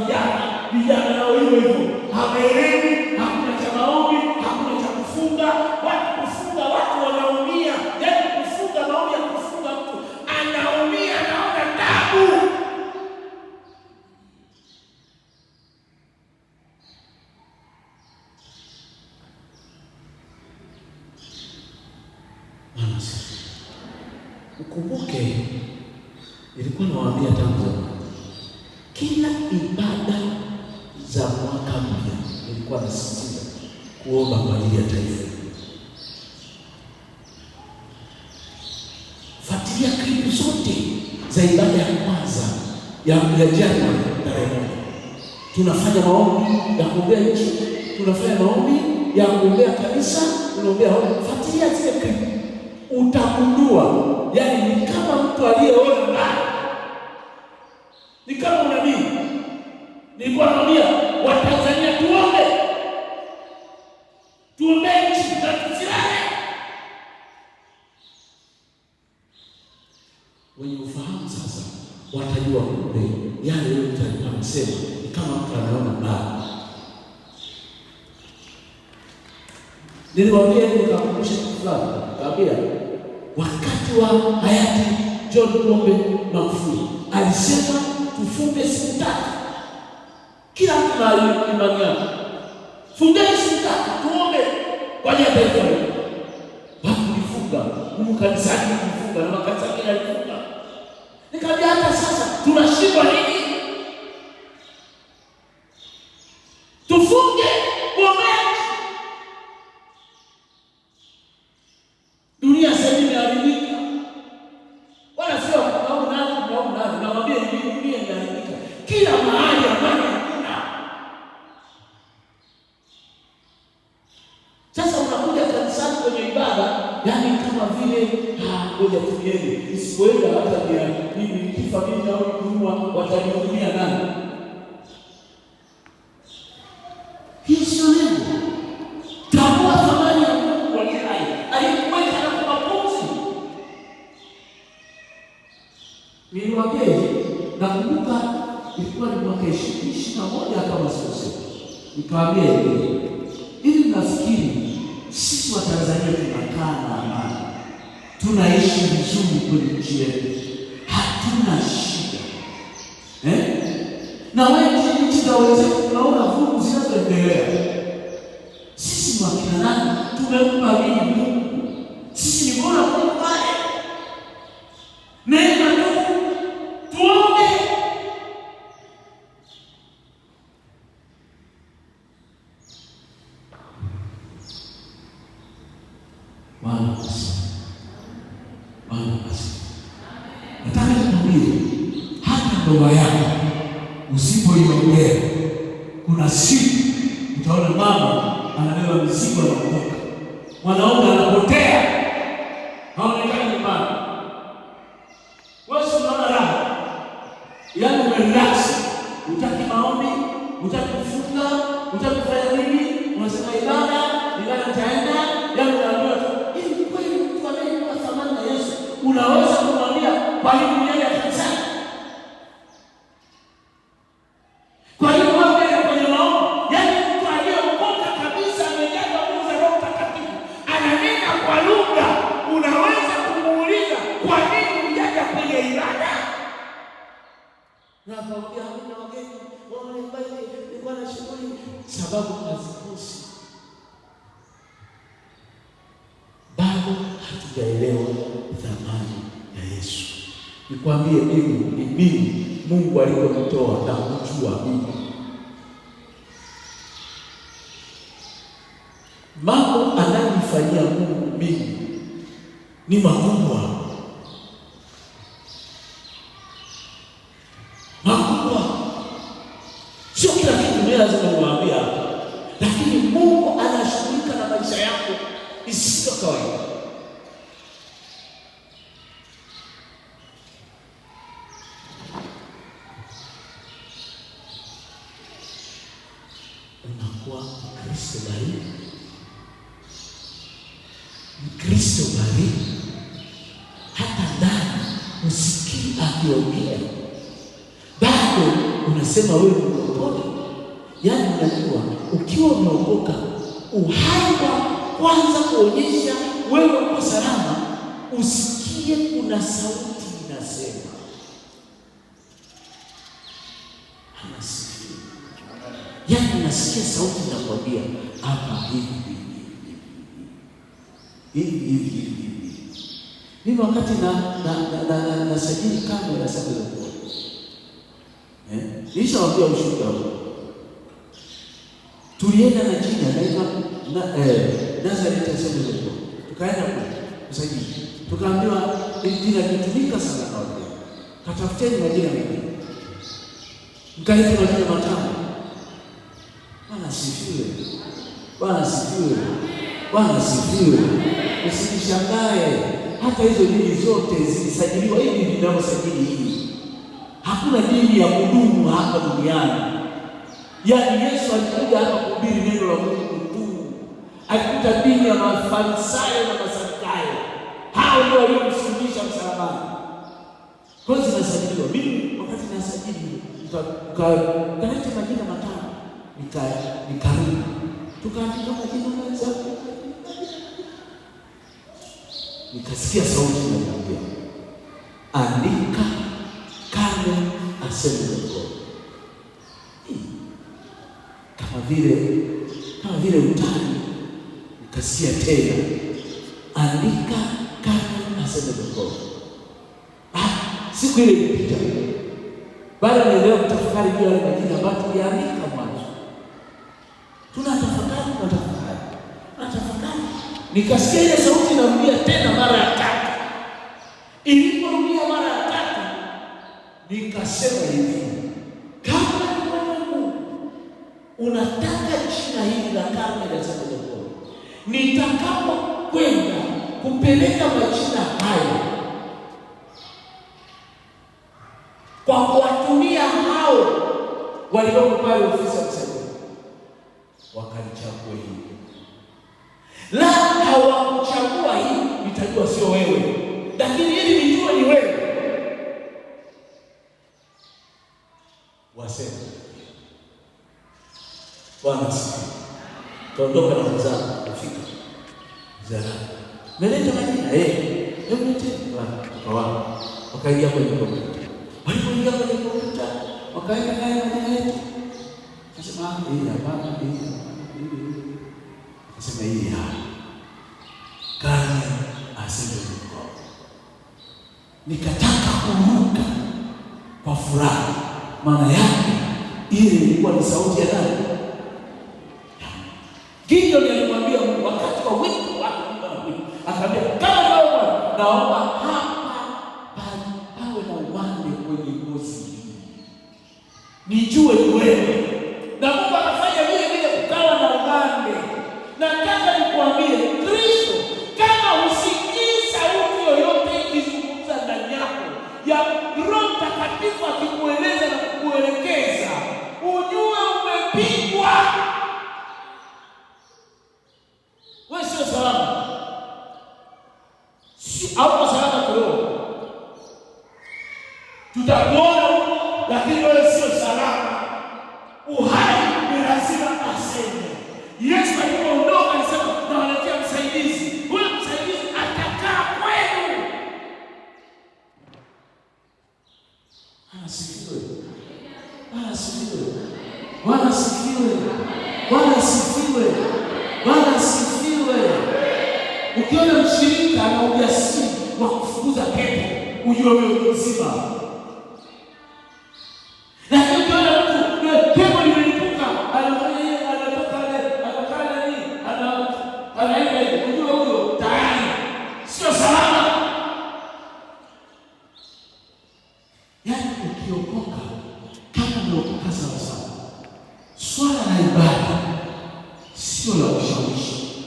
vijana nao hivyo hivyo, hawaelewi, hakuna cha maombi, hakuna cha kufunga. Watu kufunga, watu wanaumia. Yaani kufunga, maombi ya kufunga, mtu anaumia, anaona tabu. Bwana asifiwe. Ukumbuke nilikuwa nawaambia tangu zamani, kila ibada za mwaka mpya nilikuwa nasisitiza kuomba kwa ajili ya taifa. Fuatilia klipu zote za ibada ya kwanza ya Januari tarehe 1. Tunafanya maombi ya kuombea nchi, tunafanya maombi ya kuombea kanisa, tunaombea. Fuatilia zile klipu, utagundua yani ni kama mtu aliyeona mbali. Ni kama unabii. Nilikuwa naambia Watanzania tuombe, tuombe nchi na tusilale. Wenye ufahamu sasa watajua kumbe yale yule mtu alikuwa anasema ni kama mtu anaona mbali. Niliwaambia hivi, nikakumbusha kitu fulani, nikamwambia wakati wa hayati John Pombe Magufuli alisema tufunge siku 3, kila mtu na imani yake, fungeni siku 3 tuombe kwa ajili ya taifa letu. Watu walifunga humu kanisani, walifunga na makanisa mengine yalifunga. Nikamwambia hata sasa tunashindwa nini? Tufunge kuombea nchi. Dunia sasa imeharibika. Wala sio kulaumu nani, kulaumu nani. Nawaambia hivi, dunia imeharibika. Kila mahali amani hakuna. Sasa unakuja kanisani kwenye ibada, yani kama vile ngoja tu niende, nisipoenda hata mimi nikifa mimi au nikiumwa watanihudumia nani? Hiyo sio lengo. Tambua thamani ya Mungu aliye hai, aliyekuweka na kukupa pumzi. Niliwaambia hivi, nakumbuka ilikuwa ni mwaka 2021 kama sikosei. Nikawaambia hivi, hivi mnafikiri sisi wa Tanzania tunakaa na amani, tunaishi vizuri kwenye nchi yetu, hatuna shida Na wewe nchi za wenzetu tunaona vurugu zinazoendelea. Sisi ni wakina nani? Tumempa nini Mungu? Sisi ni bora kuliko wale. Neema tu, tuombe. Bwana asifiwe. Bwana asifiwe. Nataka nikwambie, hata ndoa yako usipoiombea, kuna siku utaona mama anabeba mizigo anaondoka, mwanaume anapotea, haonekani nyumbani. Wewe si unaona raha, yaani umerelax, hutaki maombi, hutaki kufunga, hutaki kufanya nini, unasema ibada, ibada nitaenda, yaani unaambiwa tu hivi. Kweli mtu anayejua thamani ya Yesu unaweza kumwambia kwa nini unaenda kanisani? Kwa nini wewe unaenda kwenye maombi? Yaani mtu aliyeokoka kabisa amejazwa nguvu za Roho Mtakatifu ananena kwa lugha, unaweza kumuuliza kwa nini hujaja kwenye ibada? Na akamwambia hamna wageni, nilikuwa na shughuli. Sababu hazikosi. Bado hatujaelewa thamani ya Yesu. Nikwambie mimi ni mimi Mungu alikonitoa na kujua mimi. Mambo anayonifanyia Mungu mimi ni makubwa. Makubwa. Sio kila kitu mimi lazima niwaambie hapa. Lakini Mungu anashughulika na maisha yako isivyo kawaida. Unakuwa Mkristo baridi. Mkristo baridi. Hata ndani usikii akiongea. Bado unasema wewe ni mlokole. Yaani unajua ukiwa umeokoka, uhai wa kwanza kuonyesha wewe uko salama, usikie kuna sauti inasema. Anasikia. Yaani unasikia sauti inakwambia hapa hivi hivi hivi hivi hivi hivi. Mimi wakati na sajili kamera sasa za kuona. Nilishawaambia ushuhuda huu. Tulienda na jina naitwa Nazareth Assembly of God. Tukaenda kule kusajili. Tukaambiwa hili jina limetumika sana kwa watu. Katafuteni majina mengine. Mkaleta majina matano. Bwana asifiwe. Bwana asifiwe. Bwana asifiwe. Usijishangae hata hizo dini zote zilisajiliwa hivi vinavyosajili hii. Hakuna dini ya kudumu hapa duniani. Yaani Yesu alikuja hapa kuhubiri neno la Mungu tu. Alikuta dini ya Mafarisayo na Masadukayo, hao ndio waliomsulubisha msalabani. Kwa hiyo zinasajiliwa. Mimi wakati nasajili kaleta majina 5, nikarudi tukaandika majina wenzangu, nikasikia sauti inaniambia andika Kane Assembly of God. Kama vile utani, nikasikia tena andika Kane Assembly of God. Siku ile ilipita, bado naendelea kutafakari juu ya yale majina ambayo tuliandika mwanzo. Tunatafakari, tunatafakari, tunatafakari. Nikasikia ile sauti inarudia tena mara ya tatu. Iliporudia mara ya tatu, nikasema hivi, kama ni wewe Mungu unataka jina hili la Karmel Assembly of God, nitakapokwenda kupeleka majina haya kwa kuwatumia hao walioko pale ofisi ya msajili, wakalichagua hii. La, hawakuchagua hii, nitajua sio wewe, lakini ili nijue ni wewe, waseme Bwana asifiwe. Tuondoka na mwenzangu, kufika mzee, meleta majina hebu lete bwana, wakaingia kwenye kompyuta. Walipoingia kwenye kompyuta wakaweka haya majina yetu, akasema hii hapana, hii hapana, hii. Akasema hii hapa, Kane Assembly of God. Nikataka kuruka kwa furaha, maana yake ile ilikuwa ni sauti ya nani? Gideon alimwambia Mungu wakati wa wito wake, Mungu anakuita, akamwambia kama wewe Bwana, naomba hapa pawe na umande kwenye ngozi hii, nijue ni wewe. Na Mungu akafanya vile vile, kukawa na umande. Nataka nikuambie Kristo, kama usikii sauti yoyote ikizungumza ndani yako ya Roho Mtakatifu akikueleza na kukuelekeza, ujue umepigwa. Wewe sio salama, si hauko salama kiroho. Tutakuona huko, lakini wewe sio salama. Uhai ni lazima aseme. Yesu alipoondoka alisema nawaletea msaidizi. Huyo msaidizi atakaa kwenu. Bwana asifiwe. Bwana asifiwe. Bwana asifiwe. Bwana asifiwe. Bwana asifiwe. Ukiona mshirika ana ujasiri wa kufukuza pepo, ujue huyo ni mzima. Lakini ukiona mtu pepo limelipuka, anafanya yeye, anatoka anakaa nini, anaenda hivi, ujue huyo tayari sio salama. Yaani ukiokoka, kama umeokoka sawa sawa, swala la ibada sio la ushawishi,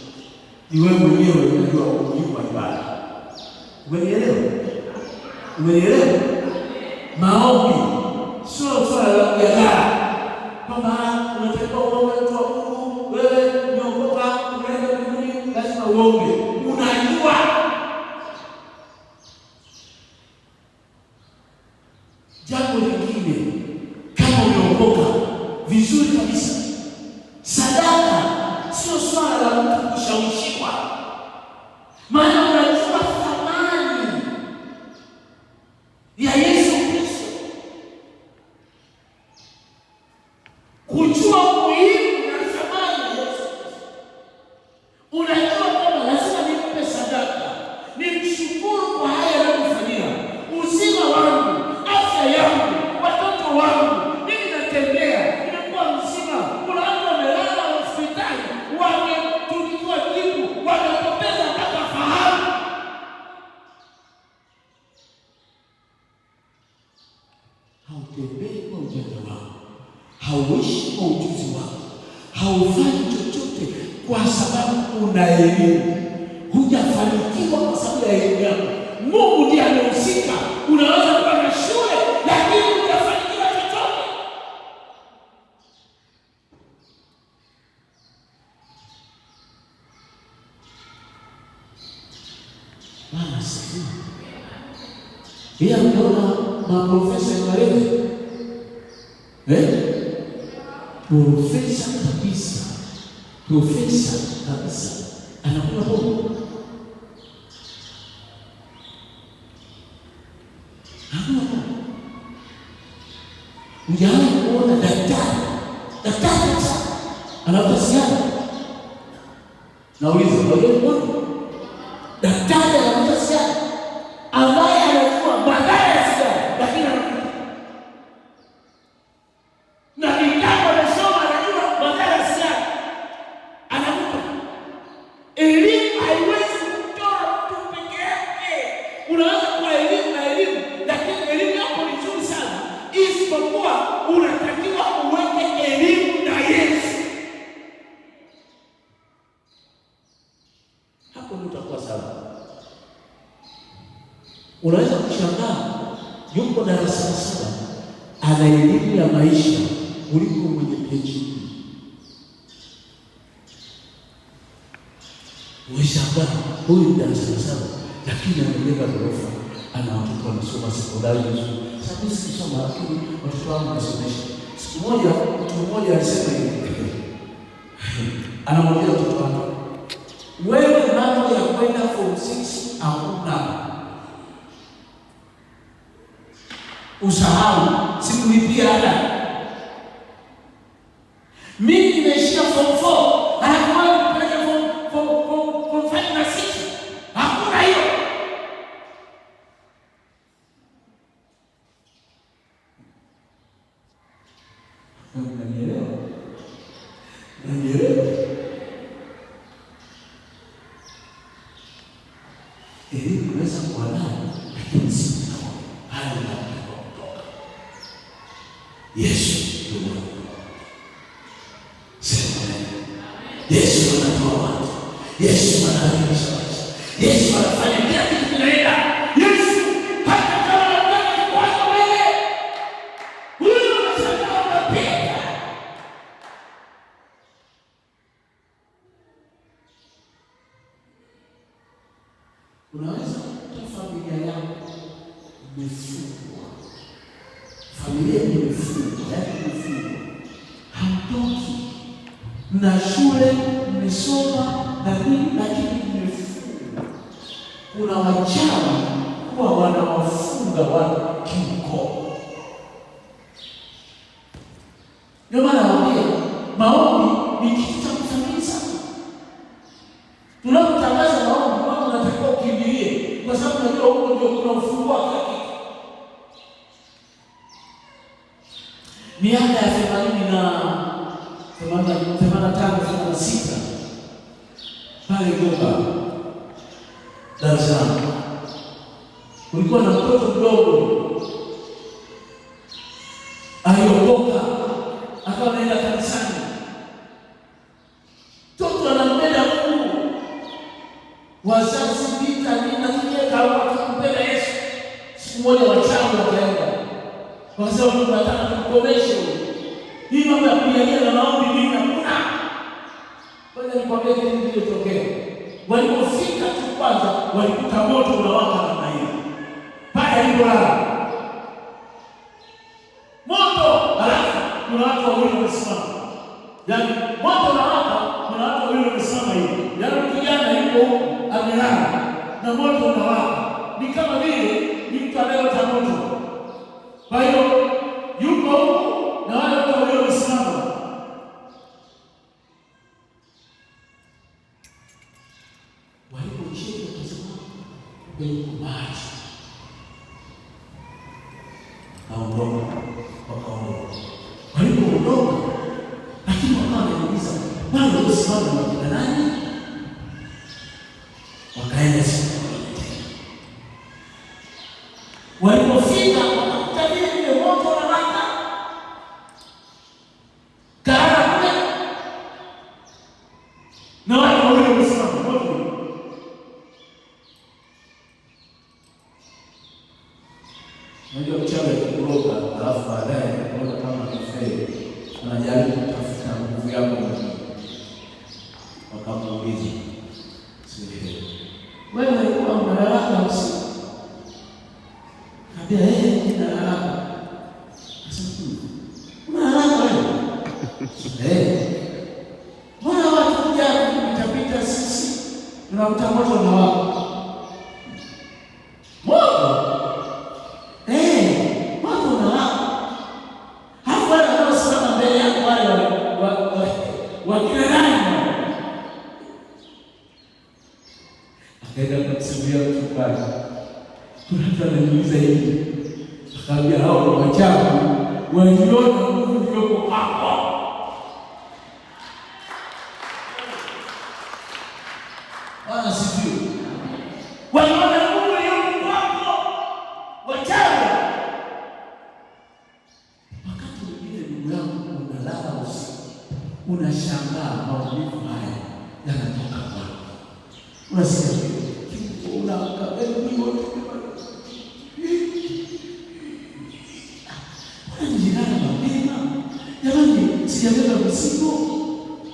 ni wewe mwenyewe unajua umuhimu wa ibada. Umenielewa? Umenielewa? Maombi sio swala la mjadala kwamba unatakiwa uombe, mtu wa Mungu, wewe umeokoka unaenda mbinguni, lazima uombe. Unajua jambo lingine, kama umeokoka vizuri kabisa, sadaka sio swala la mtu kushawishiwa, maana unajua thamani ya Yesu Kristo, kujua umuhimu na thamani ya Yesu Kristo. Unajua kwamba lazima nimpe sadaka, nimshukuru kwa haya anayofanyia, uzima wangu, afya yangu, watoto wangu, mimi natembea, nimekuwa mzima. Kuna watu wamelala hospitali, wametuliwa jibu, wamepoteza mpaka fahamu. Hautembei kwa ujanja wako, hauishi kwa ujuzi wako, haufanyi chochote kwa sababu una elimu. Hujafanikiwa kwa sababu ya elimu yako. Mungu ndiye amehusika. Unaweza kuwa na shule lakini maprofesa ni walevi? Eh? Profesa kabisa, profesa kabisa anakunywa pombe. Anakunywa pombe. Hujawahi kuona daktari, daktari kabisa anavuta sigara? Nauliza, hujawahi kuona daktari anavuta sigara ambaye anajua madhara ya sigara, lakini anavuta? Na vitabu amesoma, anajua madhara ya sigara, anavuta. Elimu haiwezi kutoa mtu peke yake. Unaweza kuwa elimu na elimu, lakini elimu yako ni nzuri sana, isipokuwa unatakiwa uweke elimu na Yesu. Hapo ndio utakuwa sawa. Unaweza kushangaa yuko darasa la 7 ana elimu ya maisha kuliko mwenye PhD. Unashangaa huyu ni darasa la 7 lakini amejenga ghorofa, ana watoto wanasoma sekondari vizuri. Sasa mimi sikusoma, lakini watoto wangu nasomesha. Siku moja mtu mmoja alisema hivi, anamwambia mtoto wake, wewe mambo ya kwenda form 6 hakuna, usahau, sikulipia ada. Mimi nimeishia form 4, halafu wewe unipeleke form 5 na 6. Hakuna hiyo. Unanielewa? Unanielewa? Elimu unaweza kuwa nayo, lakini si kutoka pale unapotakiwa kutoka. Yesu ndio mwana. Sema amen. Yesu anatoa watu. Yesu anabadilisha maisha. Yesu anafanya kila kitu kinaenda. Yesu hata kama anataka kikwazo mbele, huyu anashangaa unapita. Unaweza kukuta familia yako imefungwa, familia imefungwa, yaani imefungwa, hamtoki na shule, mmesoma na nini, lakini mmefungwa. Kuna wachawi huwa wanawafunga watu kiukoo. Ndio maana nawaambia maombi ni kitu cha kuthamini sana. Tunapotangaza maombi, watu wanatakiwa ukimbilie, kwa sababu unajua huko ndio kuna ufunguo wa kila kitu. Miaka ya 85, 86 pale Goba, Dar es Salaam, kulikuwa na mtoto mdogo aliokoka, akawa anaenda kanisani. Mtoto anampenda Mungu, wazazi vita nini, lakini yeye kaamua kumpenda Yesu. Siku moja wachawi wakaenda wakasema, Mungu nataka tumkomeshe huyu, hii mambo ya kulialia na maombi nini hakuna. Kwanza nikwambie kitu kilichotokea. Walipofika tu kwanza walikuta moto unawaka namna hiyo pale alipolala moto, halafu kuna watu wawili wamesimama, yaani moto unawaka, kuna watu wawili wamesimama hivi, yaani kijana yuko huku amelala na moto unawaka, ni kama vile ni mtu anayeota moto. Kwa hiyo yuko huku na wale watu wawili wamesimama. Walipocheki wakasema kumbe yuko maji, wakaondoka, wakaondoka. Walipoondoka, lakini wakawa wanauliza wale waliosimama ni wakina nani? Wakaenda siku nyingine tena, walipofika wakakuta vile vile moto unawaka kalala kule na watu wawili wamesimama moto. Unajua mchawi akikuroga, alafu baadaye kuona kama amefeli, anajaribu kutafuta nguvu yako mwenyewe. Wakamuuliza, wewe ulikuwa unalala usiku? Ambia eh, nina haraka. Akasema, una haraka wewe? Eh. Mbona watu kuja kupita pita sisi tunakuta moto unawaka. Moto? Eh, moto unawaka. Halafu wale wanaosimama mbele yako wale wakina nani? Akaenda kumsimulia mchungaji. Kuna mtu ananiuliza hivi. Akaambia hao ni wachawi, waliona nguvu iliyoko kwako. Bwana asifiwe. Waliona nguvu iliyoko kwako, wachawi. Wakati mwingine, ndugu yangu, unalala usiku, unashangaa maumivu haya yanatoka wapi? Unasikia kiuno, unaamka mwili wote. Mbona nililala mapema? Jamani, sijabeba mzigo.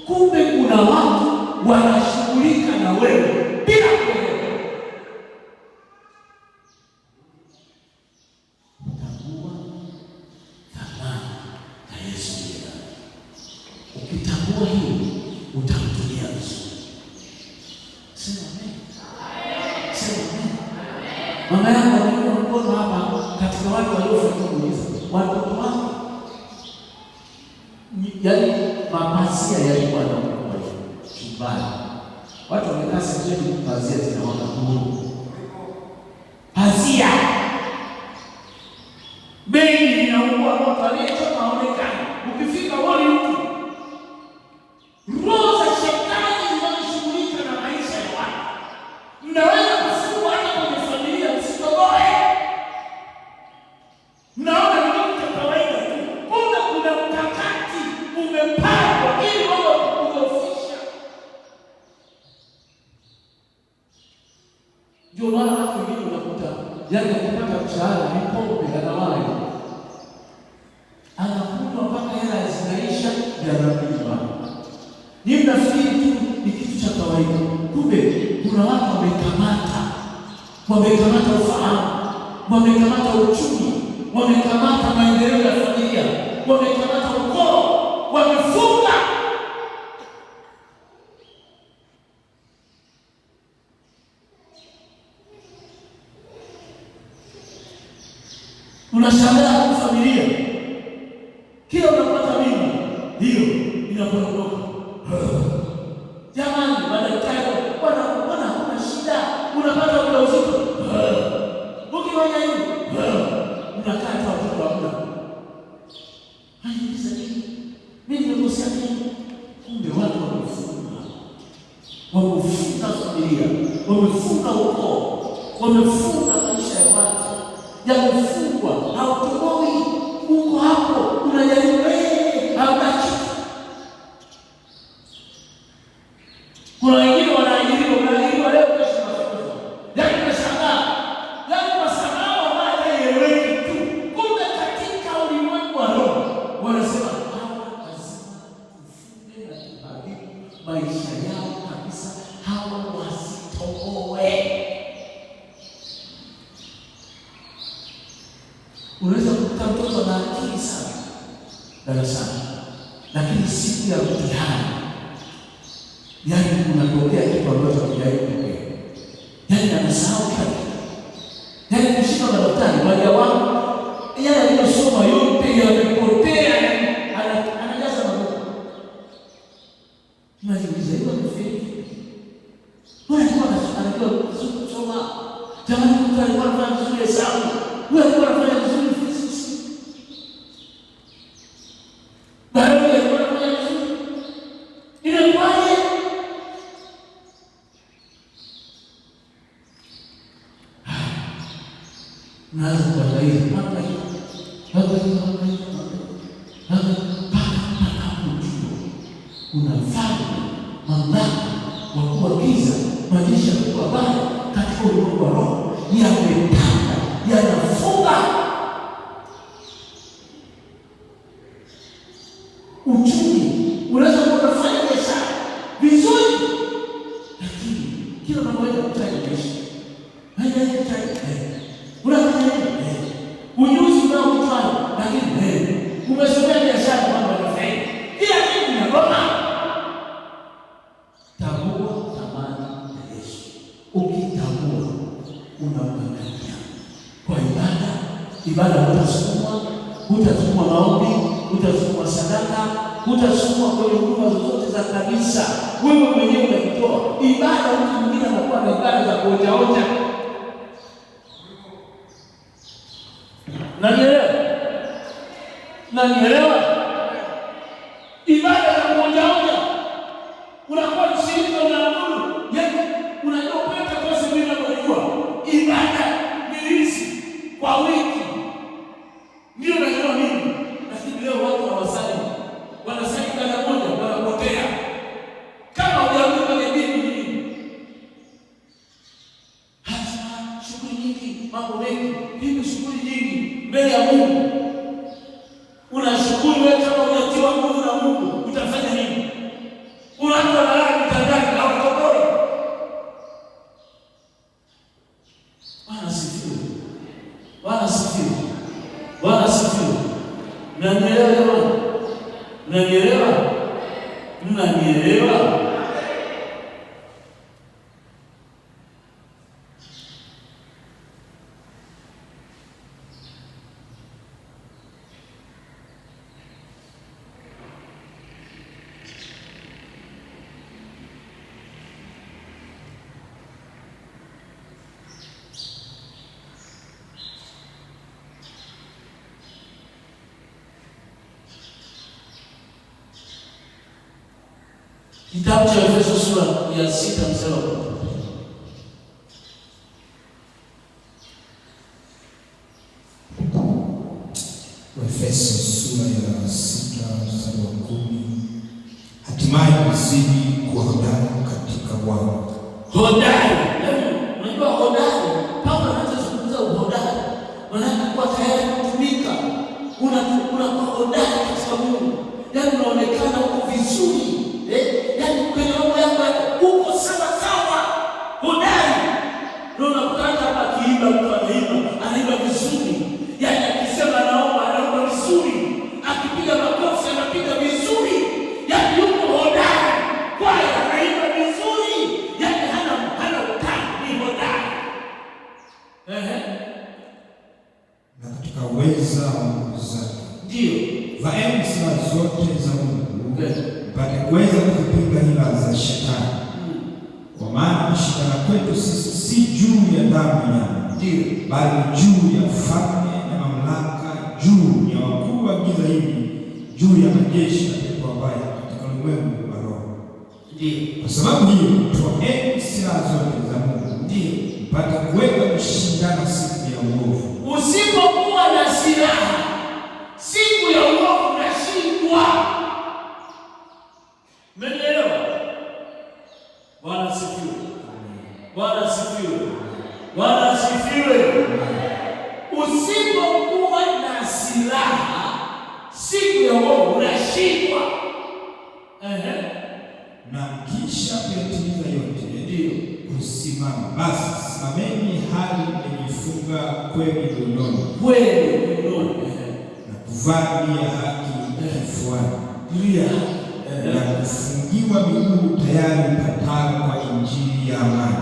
Kumbe kuna watu wanashughulika na wewe bila kuelewa. Tambua thamani ya Yesu aliye ndani. Ukitambua hiyo, utamtumia vizuri. Sema amen. Sema amen. Mama yangu ameinua mkono hapa katika watu waliofanyiwa muujiza, watoto wake, yaani mapazia yalikuwa yanaungua chumbani, watu wamekaa sebuleni, pazia zinawaka nuru, pazia begi linaungua moto, aliyechoma haonekani, ukifika huoni mtu. Roho za shetani zinazoshughulika na maisha ya watu, mnaweza kufungwa hata kwenye familia, msitoboe. Mnaona ni kitu cha kawaida tu, kumbe kuna mkakati umepangwa ili wewe kudhoofisha. Ndio maana watu wengine unakuta yaani akipata mshahara ni pombe anawahi, anakunywa mpaka hela zinaisha, ndio anarudi nyumbani. Ni mnafikiri tu ni kitu cha kawaida, kumbe kuna watu wamekamata ufahamu, wamekamata uchumi, wamekamata maendeleo ya familia, wamekamata ukoo, wamefunga. Unashangaa tu familia, kila unapata mimba hiyo inaporomoka. Jamani, madaktari wana hakuna shida, unapata ujauzito, ukifanya hivi unakaa tu watoto hamna. Anajiuliza nini? Mimi nimekosea nini? Kumbe watu wamefunga familia, wamefunga ukoo, wamefunga maisha ya watu, yamefungwa, hautoboi, uko hapo unajaribu, hamna kitu. Kuna wengine wanaajiriwa, unaajiriwa leo, kesho unafukuzwa. Yaani unashangaa, yaani kwa sababu ambayo haieleweki tu. Kumbe katika ulimwengu wa roho wanasema hawa lazima tufunge na tuharibu maisha yao kabisa, hawa wasitoboe. Unaweza kukuta mtoto ana akili sana darasani, lakini siku ya mtihani, yaani kunatokea kitu ambacho hakijawahi kutokea, yaani anasahau kila kitu, yaani kushika madaftari majawabu yale aliyosoma yote yamepotea, yaani anajaza mabuku. Unajiuliza, hiyo amefeli vipi? Mbona alikuwa anajua vizuri kusoma? Jamani, mtu alikuwa anafanya vizuri hesabu, huyu alikuwa anafanya vizuri physics, biology alikuwa anafanya vizuri, inakuwaje? Unaanza kuangalia hangaika, hangaika, hangaika, hangaika, mpaka utakapojua kuna falme, mamlaka, wakuu wa giza, majeshi ya pepo wabaya katika ulimwengu wa roho yametanda, yanafunga uchumi. Unaweza kuwa unafanya biashara vizuri, lakini kila unapoweka mtaji unaisha. Haja mtaji, unafanya nini? Hutasukuma maombi, hutasukuma sadaka, hutasukuma kwenye huduma zozote za kanisa. Wewe mwenyewe unajitoa. Ibada, mtu mwingine anakuwa na ibada za kuojaoja. Nanielewa? Nanielewa? Ibada za kuojaoja, unakuwa mshirika, unaabudu, yaani unajua Pentekoste, mimi ninavyojua ibada ni hizi kwa wiki, ndio najua mimi. Lakini leo watu hawasali, wanasali ibada moja, wanapotea. Kama hujarudi kwenye dini ni nini? Hasa shughuli nyingi, mambo mengi, hivi shughuli nyingi mbele ya Mungu unashukuru wewe, kama hujatiwa nguvu na Mungu utafanya nini? Kuna watu wanalala kitandani hawatoboi. Bwana asifiwe. Bwana asifiwe. Bwana asifiwe. Mnanielewa jamani? Mnanielewa? Mnanielewa? Kitabu cha Efeso sura ya 6 mstari wa 10. Waefeso sura ya 6 mstari wa 10. Hatimaye mzidi kuwa hodari katika Bwana. Hodari. Yaani, unajua hodari, Paulo anachozungumza uhodari, maanake kuwa tayari kutumika. Unakuwa hodari katika Mungu, yaani unaonekana uko vizuri, eh? Yaani kwenye mambo yako uko sawa sawa, hodari. Ndio unakuta hata hapa akiimba, mtu anaimba, anaimba vizuri, yaani akisema anaomba, anaomba vizuri, akipiga makofi anapiga vizuri, yaani yuko hodari. Kwaya anaimba vizuri, yaani hana utani, ni hodari. Ehe, Na katika uweza wa nguvu zake. Ndio. Vaeni silaha zote za Mungu mpate kuweza kuzipiga hila za Shetani. Kwa maana kushindana kwetu sisi si juu ya damu na nyama, bali ni juu ya falme na mamlaka, juu ya wakuu wa giza hili, juu ya majeshi ya pepo wabaya katika ulimwengu wa roho. Ndio. Kwa sababu hiyo, twaeni silaha zote za Mungu mpate kuweza kushindana siku ya uovu. Usipokuwa na silaha siku ya uovu unashindwa. Mmenielewa? Bwana asifiwe. Bwana asifiwe. Bwana asifiwe. Usipokuwa na silaha siku ya uovu unashindwa. Ehe. Na kisha kuyatimiza yote, kusimama. Basi simameni hali mmejifunga kweli viunoni, Kweli viunoni. Ehe. na kuvaa dirii ya haki kifuani, Dirii ya na kufungiwa miguu tayari patano kwa injili ya amani.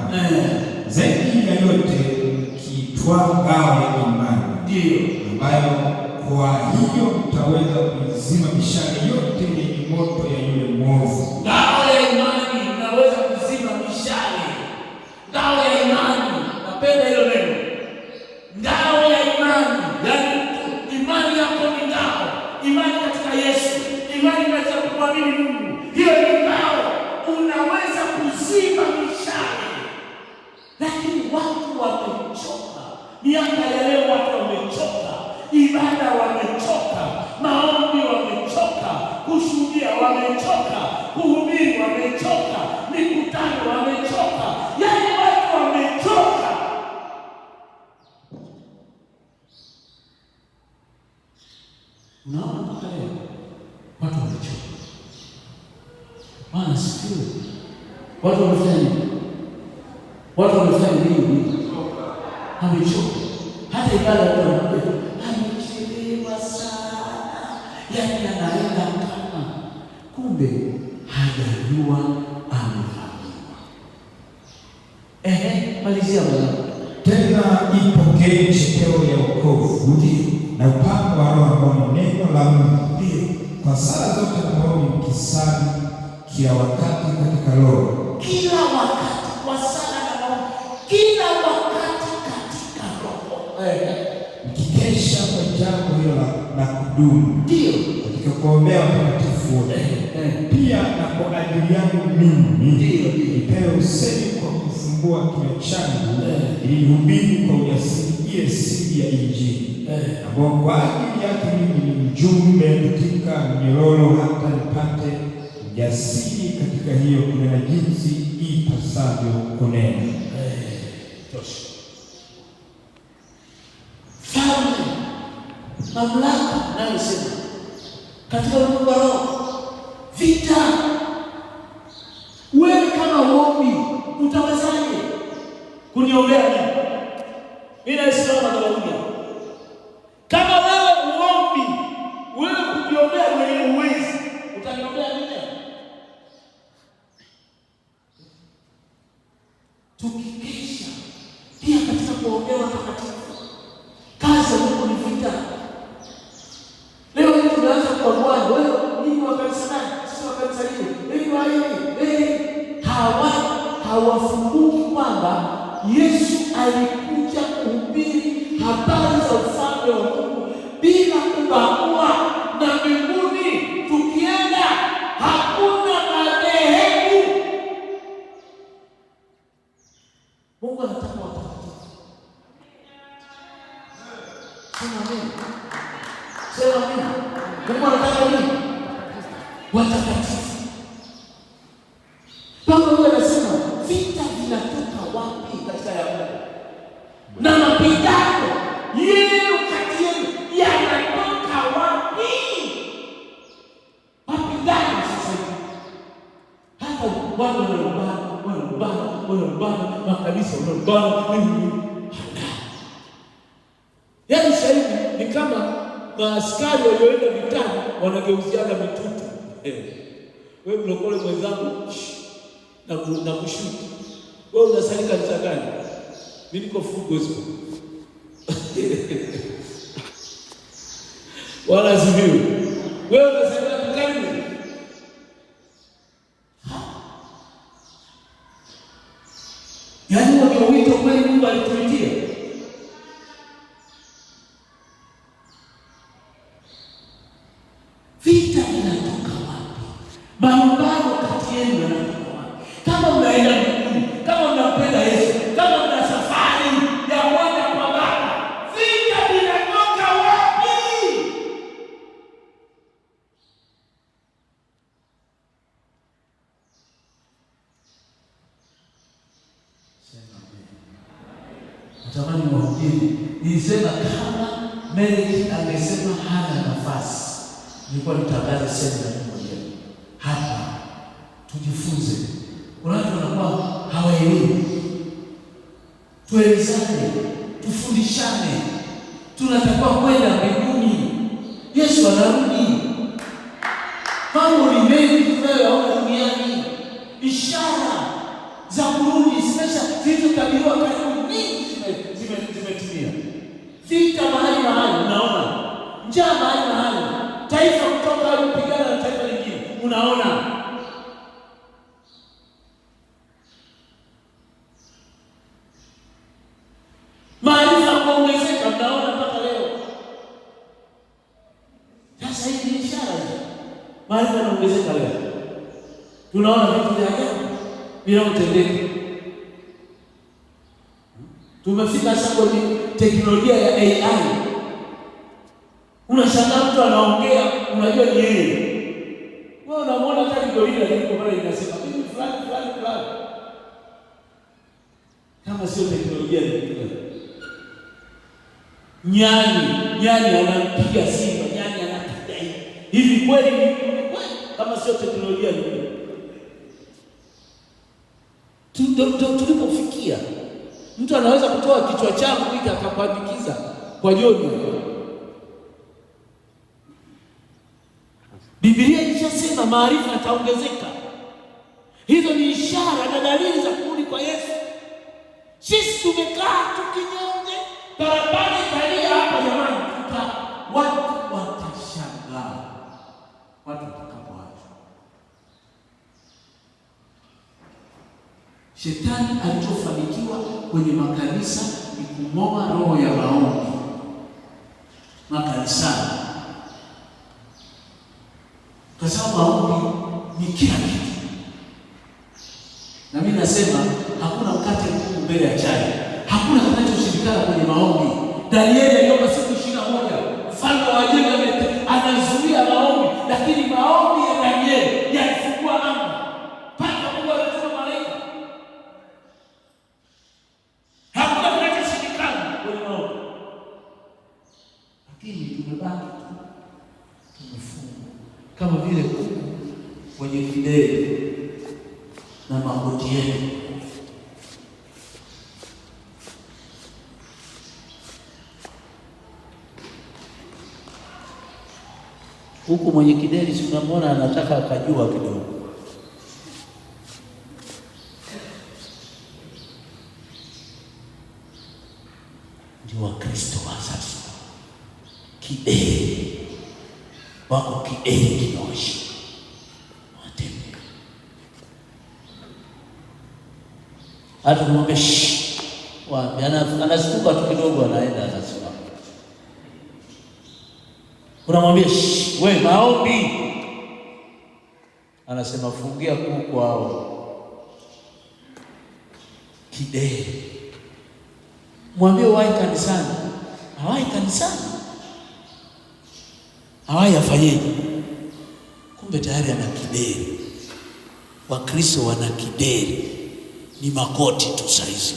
Zaidi ya yote mkiitwaa ngao ya imani, ambayo kwa hiyo mtaweza kuizima mishale yote yenye moto ya yule mwovu. Ngao ya imani inaweza kuzima mishale. Ngao ya imani, napenda hilo neno. Ngao ya imani, yaani imani yako ni ngao. Imani katika Yesu, imani katika kumwamini Mungu, hiyo ni ngao. Unaweza kuzima mishale. Lakini watu wamechoka. Miaka ya leo watu wamechoka, ibada wamechoka, maombi wamechoka, kushuhudia wamechoka, kuhubiri wamechoka, mikutano wamechoka, yaani watu wamechoka. Unaona mpaka leo watu wamechoka. Bwana asifiwe. Watu wamefanya nini? Watu wamefanya nini? Wamechoka. Hata ibada mtu anakuja amechelewa sana, yaani anaenda kama kumbe hajajua amevamiwa. Ehe, malizia mwanangu. Tena ipokeeni chepeo ya wokovu na upako wa Roho ambao ni Kwa sala zote na maombi mkisali kila wakati katika Roho. Kila wakati kwa sala na maombi, kila wakati katika Roho. Mkikesha kwa jambo hilo la kudumu. Ndio. Katika kuombea watakatifu wote. Pia na kwa ajili yangu mimi. Ndio. Nipewe usemi kwa kufumbua kinywa changu, ili nihubiri kwa ujasiri ile siri ya Injili, ambayo kwa ajili yake mimi ni mjumbe katika mnyororo, hata nipate ujasiri katika hiyo kunena jinsi ipasavyo kunena. Tosha. Falme, mamlaka nayosema katika ulimwengu wa roho, vita. Wewe kama uombi utawezaje kuniombea mimi? Mimi naisimama madhabahuni. Kama wewe uombi, wewe kujiombea mwenyewe huwezi, utaniombea mimi? Tukikesha pia katika kuombea watakatifu, kazi ya Mungu ni vita. Leo hii tumeanza kuamua, wewe ninyi wa kanisa gani? Sisi wa kanisa lile, ninyi wa hili, hawafunguki kwamba Yesu alikuja kuhubiri habari za ufalme wa Mungu bila kubagua, na mbinguni tukienda hakuna madhehebu. Mungu anataka watakatifu. Sema amen. Sema amen. Mungu anataka nini? Watakatifu. Paulo anasema vita vinatoka wapi katika ya Mungu? Na mapigano yenu kati yenu yanatoka wapi? Mapigano sasa hivi. Hata watu wanalumbana, wanalumbana, wanalumbana, makanisa wanalumbana, nini? Yaani sasa hivi ni kama maaskari walioenda vitani wanageuziana mitutu. Wewe mlokole mwenzangu na kushuti. Wewe unasali kanisa gani? Mimi niko Full Gospel. Wala siviu. Wewe unasali kanisa gani? Yaani ndio wito kweli Mungu alituitia. Vita vinatoka wapi? Malumbano kati yenu yanatoka wapi? Kama mnaenda mbinguni, kama mnampenda Yesu, kama mna safari ya kwenda kwa Baba, vita vinatoka wapi? Sema amen. Natamani mwahubiri, nilisema kama Mary angesema hana nafasi, nilikuwa nitangaze semina mwenyewe hapa, tujifunze. Kuna watu wanakuwa hawaelewi. Tuelezane, tufundishane. Tunatakiwa kwenda mbinguni. Yesu anarudi. Mambo ni mengi tunayoyaona duniani. Ishara za kurudi zilizotabiriwa karibu nyingi zimetimia. Vita mahali mahali unaona, njaa mahali mahali, taifa kutoka kupigana na taifa lingine unaona. Maarifa kuongezeka mnaona mpaka leo. Sasa hii ni ishara hizo. Maarifa yanaongezeka leo. Tunaona vitu vya ajabu vinavyotendeka. Tumefika sasa kwenye teknolojia ya AI. Unashangaa mtu anaongea, unajua ni yeye. Wewe unamwona hata gorila liko pale linasema mimi fulani fulani fulani. Kama sio teknolojia ni kitu gani? Nyani anampiga simba, nyani anapiga hivi. Hivi kweli ni kweli? Kama sio teknolojia ni nini? Tulipofikia mtu anaweza kutoa kichwa changu hiki akakuandikiza kwa Joni. Biblia ilishasema maarifa yataongezeka. Hizo ni ishara na dalili za kurudi kwa Yesu. Sisi tumekaa tukinyonge, barabara italia hapa jamani, watu watashangaa. Shetani alichofanikiwa kwenye makanisa ni kung'oa roho ya maombi makanisani, kwa sababu maombi ni kila kitu. Na mimi nasema hakuna mkate mkuu mbele ya chai, hakuna kinachoshindikana kwenye maombi. Danieli aliomba siku 21, mfalme wa Uajemi anazuia maombi, lakini maombi ya Danieli yalifungua anga mpaka Mungu alituma malaika. Hakuna kinachoshindikana kwenye maombi, lakini tumebaki tu tumefungwa kama vile kuku kwenye kideri na makoti yetu. Huku mwenye kideri si unamwona anataka akajua kidogo. Ndio Wakristo wa sasa, kideri wako, kideri kinawashika, watembea hata kumwambia wapi, anashtuka tu kidogo, anaenda anasimama. Unamwambia we maombi, anasema fungia kuku hao. Kideri. Mwambie wahi kanisani, hawai kanisani, hawai afanyeje? Kumbe tayari ana kideri. Wakristo wana kideri, ni makoti tu saizi.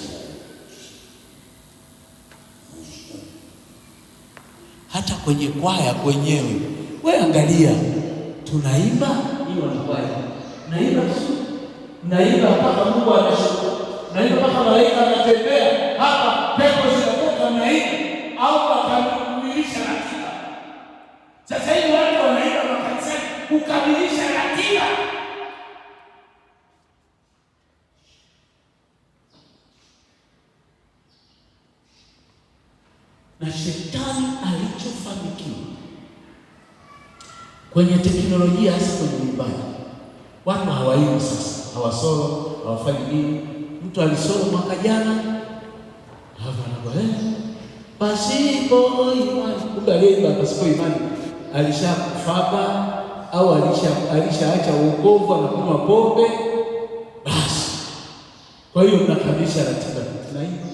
Hata kwenye kwaya kwenyewe, we angalia, tunaimba ni wanakwaya, naimba naimba mpaka Mungu anashuka, naimba mpaka malaika anatembea hapa, pepo zinatoka, naimba au wakamilisha ratiba. Sasa hivi watu wanaimba makanisani kukamilisha ratiba. Na shetani alichofanikiwa kwenye teknolojia, hasa kwenye uimbaji, watu hawaimbi sasa, hawasolo, hawafanyi nini. Mtu alisolo mwaka jana, halafu anakuwa pasipo imani. Kumbe aliyeimba pasipo imani alishakufaba au alishaacha wokovu, anakunywa pombe basi. Kwa hiyo mnakamilisha ratiba, tunaimba.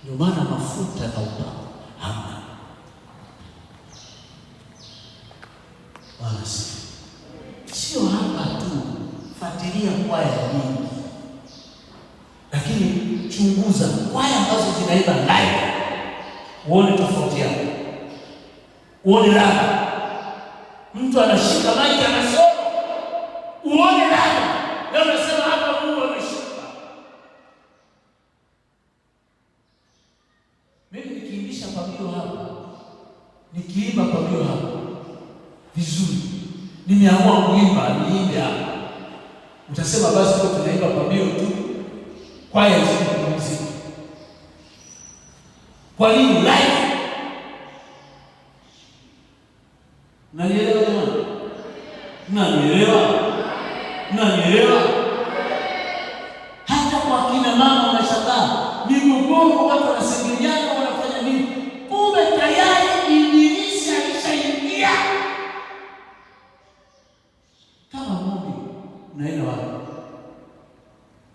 Ndio maana mafuta na upako hamna. Bwana asifiwe. Sio hapa tu, fuatilia kwaya nyingi, lakini chunguza kwaya ambazo zinaimba live, uone tofauti yake, uone ladha. Mtu anashika mic anasoma, uone ladha. Leo nasema hapa Mungu ameshuka. Mimi nikiimbisha pambio hapa, nikiimba pambio hapa vizuri, nimeamua kuimba, niimbe hapa, utasema basi kwa tunaimba pambio tu, kwaya zikupumzika. Kwa nini live? Nanielewa jamani? Nanielewa? Nanielewa? Hata kwa kina mama wanashangaa, migogoro, watu wanasengeliana, wanafanya nini? Kumbe tayari ibilisi alishaingia. Kama Mungu unaenda wapi?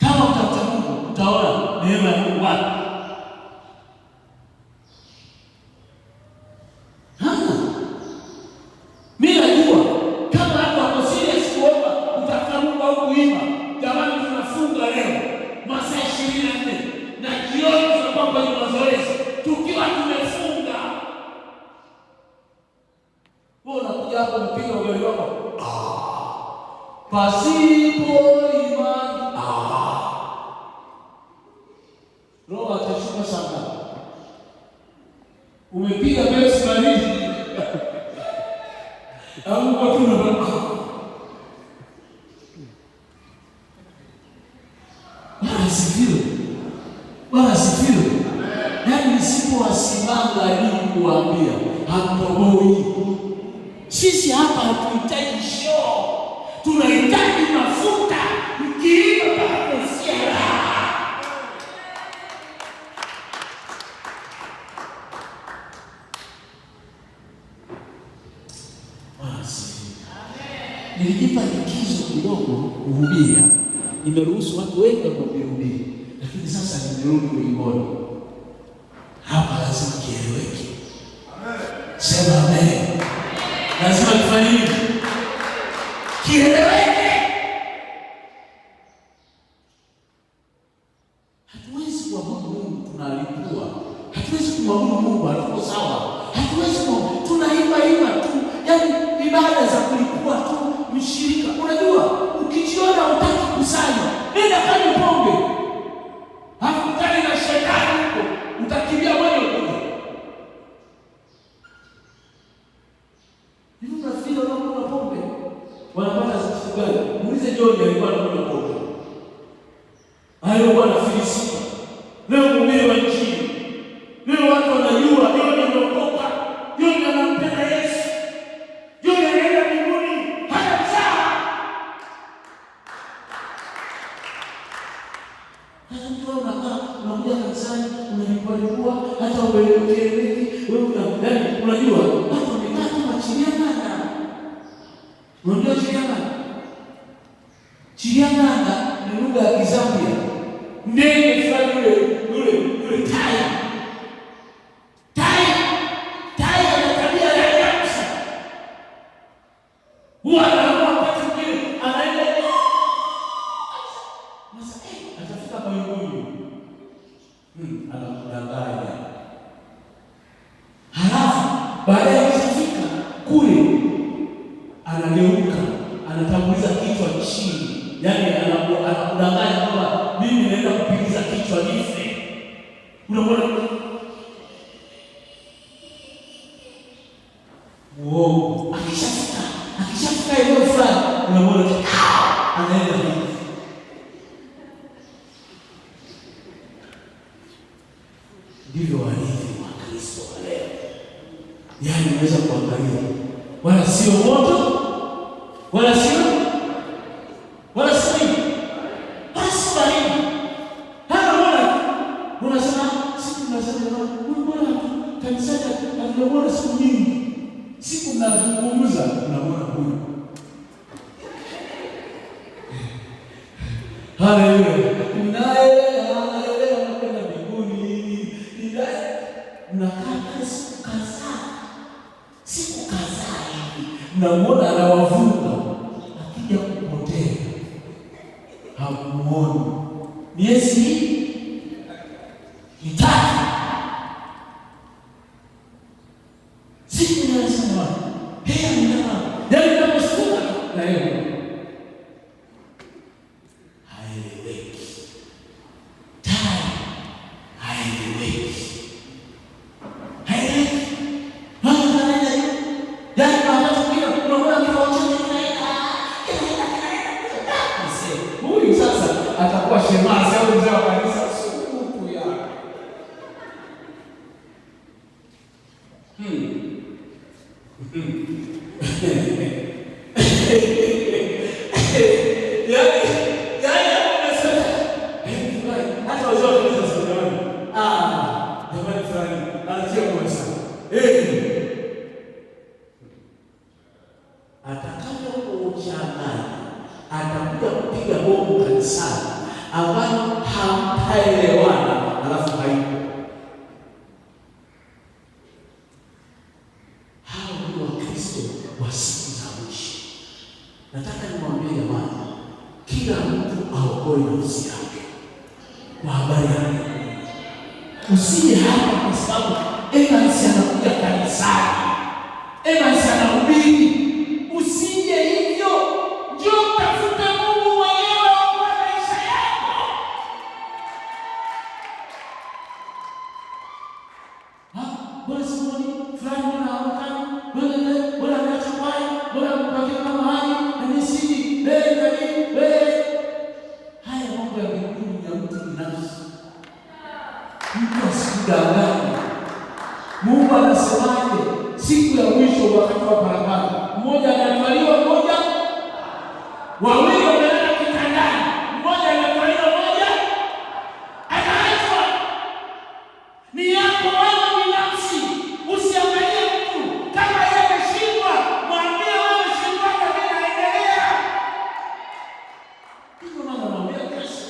Kama utafuta Mungu utaona neema ya Mungu wapi? Mimi najua kama watu wako serious kuomba, kutafuta Mungu au kuimba, jamani, tunafunga leo masaa 24 na jioni tunakuwa kwenye mazoezi tukiwa tumefunga. Wewe unakuja hapo umepiga ugali wako, pasipo imani, Roho atashuka sana. Umepiga Pepsi baridi au kwa tu Bwana asifiwe. Bwana asifiwe. Yaani nisipowasimanga ili kuwaambia hamtoboi. Sisi hapa hatuhitaji show, tunahitaji mafuta. Mkiimba mpaka tunasikia raha. Bwana asifiwe. Nilijipa likizo kidogo kuhubiri, nimeruhusu watu wengi kuhubiri, lakini sasa nimerudi wimoni. Hapa lazima kieleweke. Sema amen. Lazima tufanye nini? Kieleweke. Hatuwezi kuabudu Mungu tunalipua. Hatuwezi kumwabudu Mungu hatuko sawa. Hatuwezi kuabudu, tunaimba imba tu. Yaani ibada za kulipua tu mshirika. Unajua ukijiona hutaki kusali, nenda kanywe pombe. Halafu kutane na shetani huko, utakimbia mwenyewe kule. Hivi unafikiri wanaokunywa pombe wanapata siku gani? Muulize John alikuwa anakunywa pombe. Alikuwa anafilisika. Leo mhubiri wa Injili. Leo watu wanajua John ameokoka. John anampenda Yesu. John anaenda mbinguni, hana mzaha. Hata mtu wewe unakaa unakuja kanisani unalipua hata ueleweki wewe una yaani unajua watu wamekaa kama chiriangana. Unajua chiriangana? Chiriangana ni lugha ya Kizambia. Ndege fulani yule yule yule tai. Tai tai ana tabia ya ajabu sana. Huwa anaamua wakati mwingine anaenda sasa, atafika mawinguni. Anakudanganya. Halafu baadaye akishafika kule anageuka, anatanguliza kichwa chini. Yaani anakudanganya kwamba mimi naenda kupigiza kichwa nife. Unamwona muongo. Akishafika eneo fulani unamwona anaenda hivi. Ndivyo walivyo Wakristo wa leo. Yaani unaweza kuangalia wala sio moto wala sio wala sio nini, wala sio baridi. Hata mbona unasema siku mnasema huyu mbona kanisani hatujamuona siku nyingi. Siku mnazungumza unamwona huyu. Haleluya. Naye anaelewa kwenda mbinguni. Naye mnakaa pale siku kadhaa. Siku kadhaa hivi. Mnamuona anawavuta. Akija kupotea hamuoni. Miezi mitatu. Siku ninasema, hey, nina. Yaani ninaposhtuka tu na yeye. Haeleweki. Tai haeleweki. Haeleweki. Mambo yanaenda hivi. Yaani kuna wakati mwingine unaona kiroho chake kinaenda, kinaenda, kinaenda. Mzee, huyu sasa atakuwa shemasi au mzee wa kanisa sukuku yake. Yaani hapo unasema, fulani, hata wazee wa kanisa sasa jamani. Jamani fulani anatia moyo sana. Atakapokuchanganya atakuja kupiga bomu kanisani ambayo hamtaelewana, alafu haipo. Hao ndio Wakristo wa siku za mwisho. Nataka nimwambie jamani, kila mtu aokoe nafsi yake kwa habari yake. Usije hapa kwa sababu Evans anakuja kanisani, Evans anahubiri. Usije hivyo, njoo mtafute Mungu mwenyewe kwa maisha yako. Mbona simuoni fulani, mbona haonekani, mbona ameacha kwaya, mbona amebakia kama hali na mimi siji, nani, Haya mambo ya mbinguni ni ya mtu binafsi. Mtu asikudanganye. Mungu anasemaje? Siku ya mwisho wakati wa parapanda, Mmoja anatwaliwa, mmoja, wawili wamelala kitandani, mmoja anatwaliwa, mmoja anaachwa. Ni yako wewe binafsi, usiangalie mtu. Kama yeye ameshindwa, mwambie wewe shindwaga, mimi naendelea. Ndio maana naambia kesho,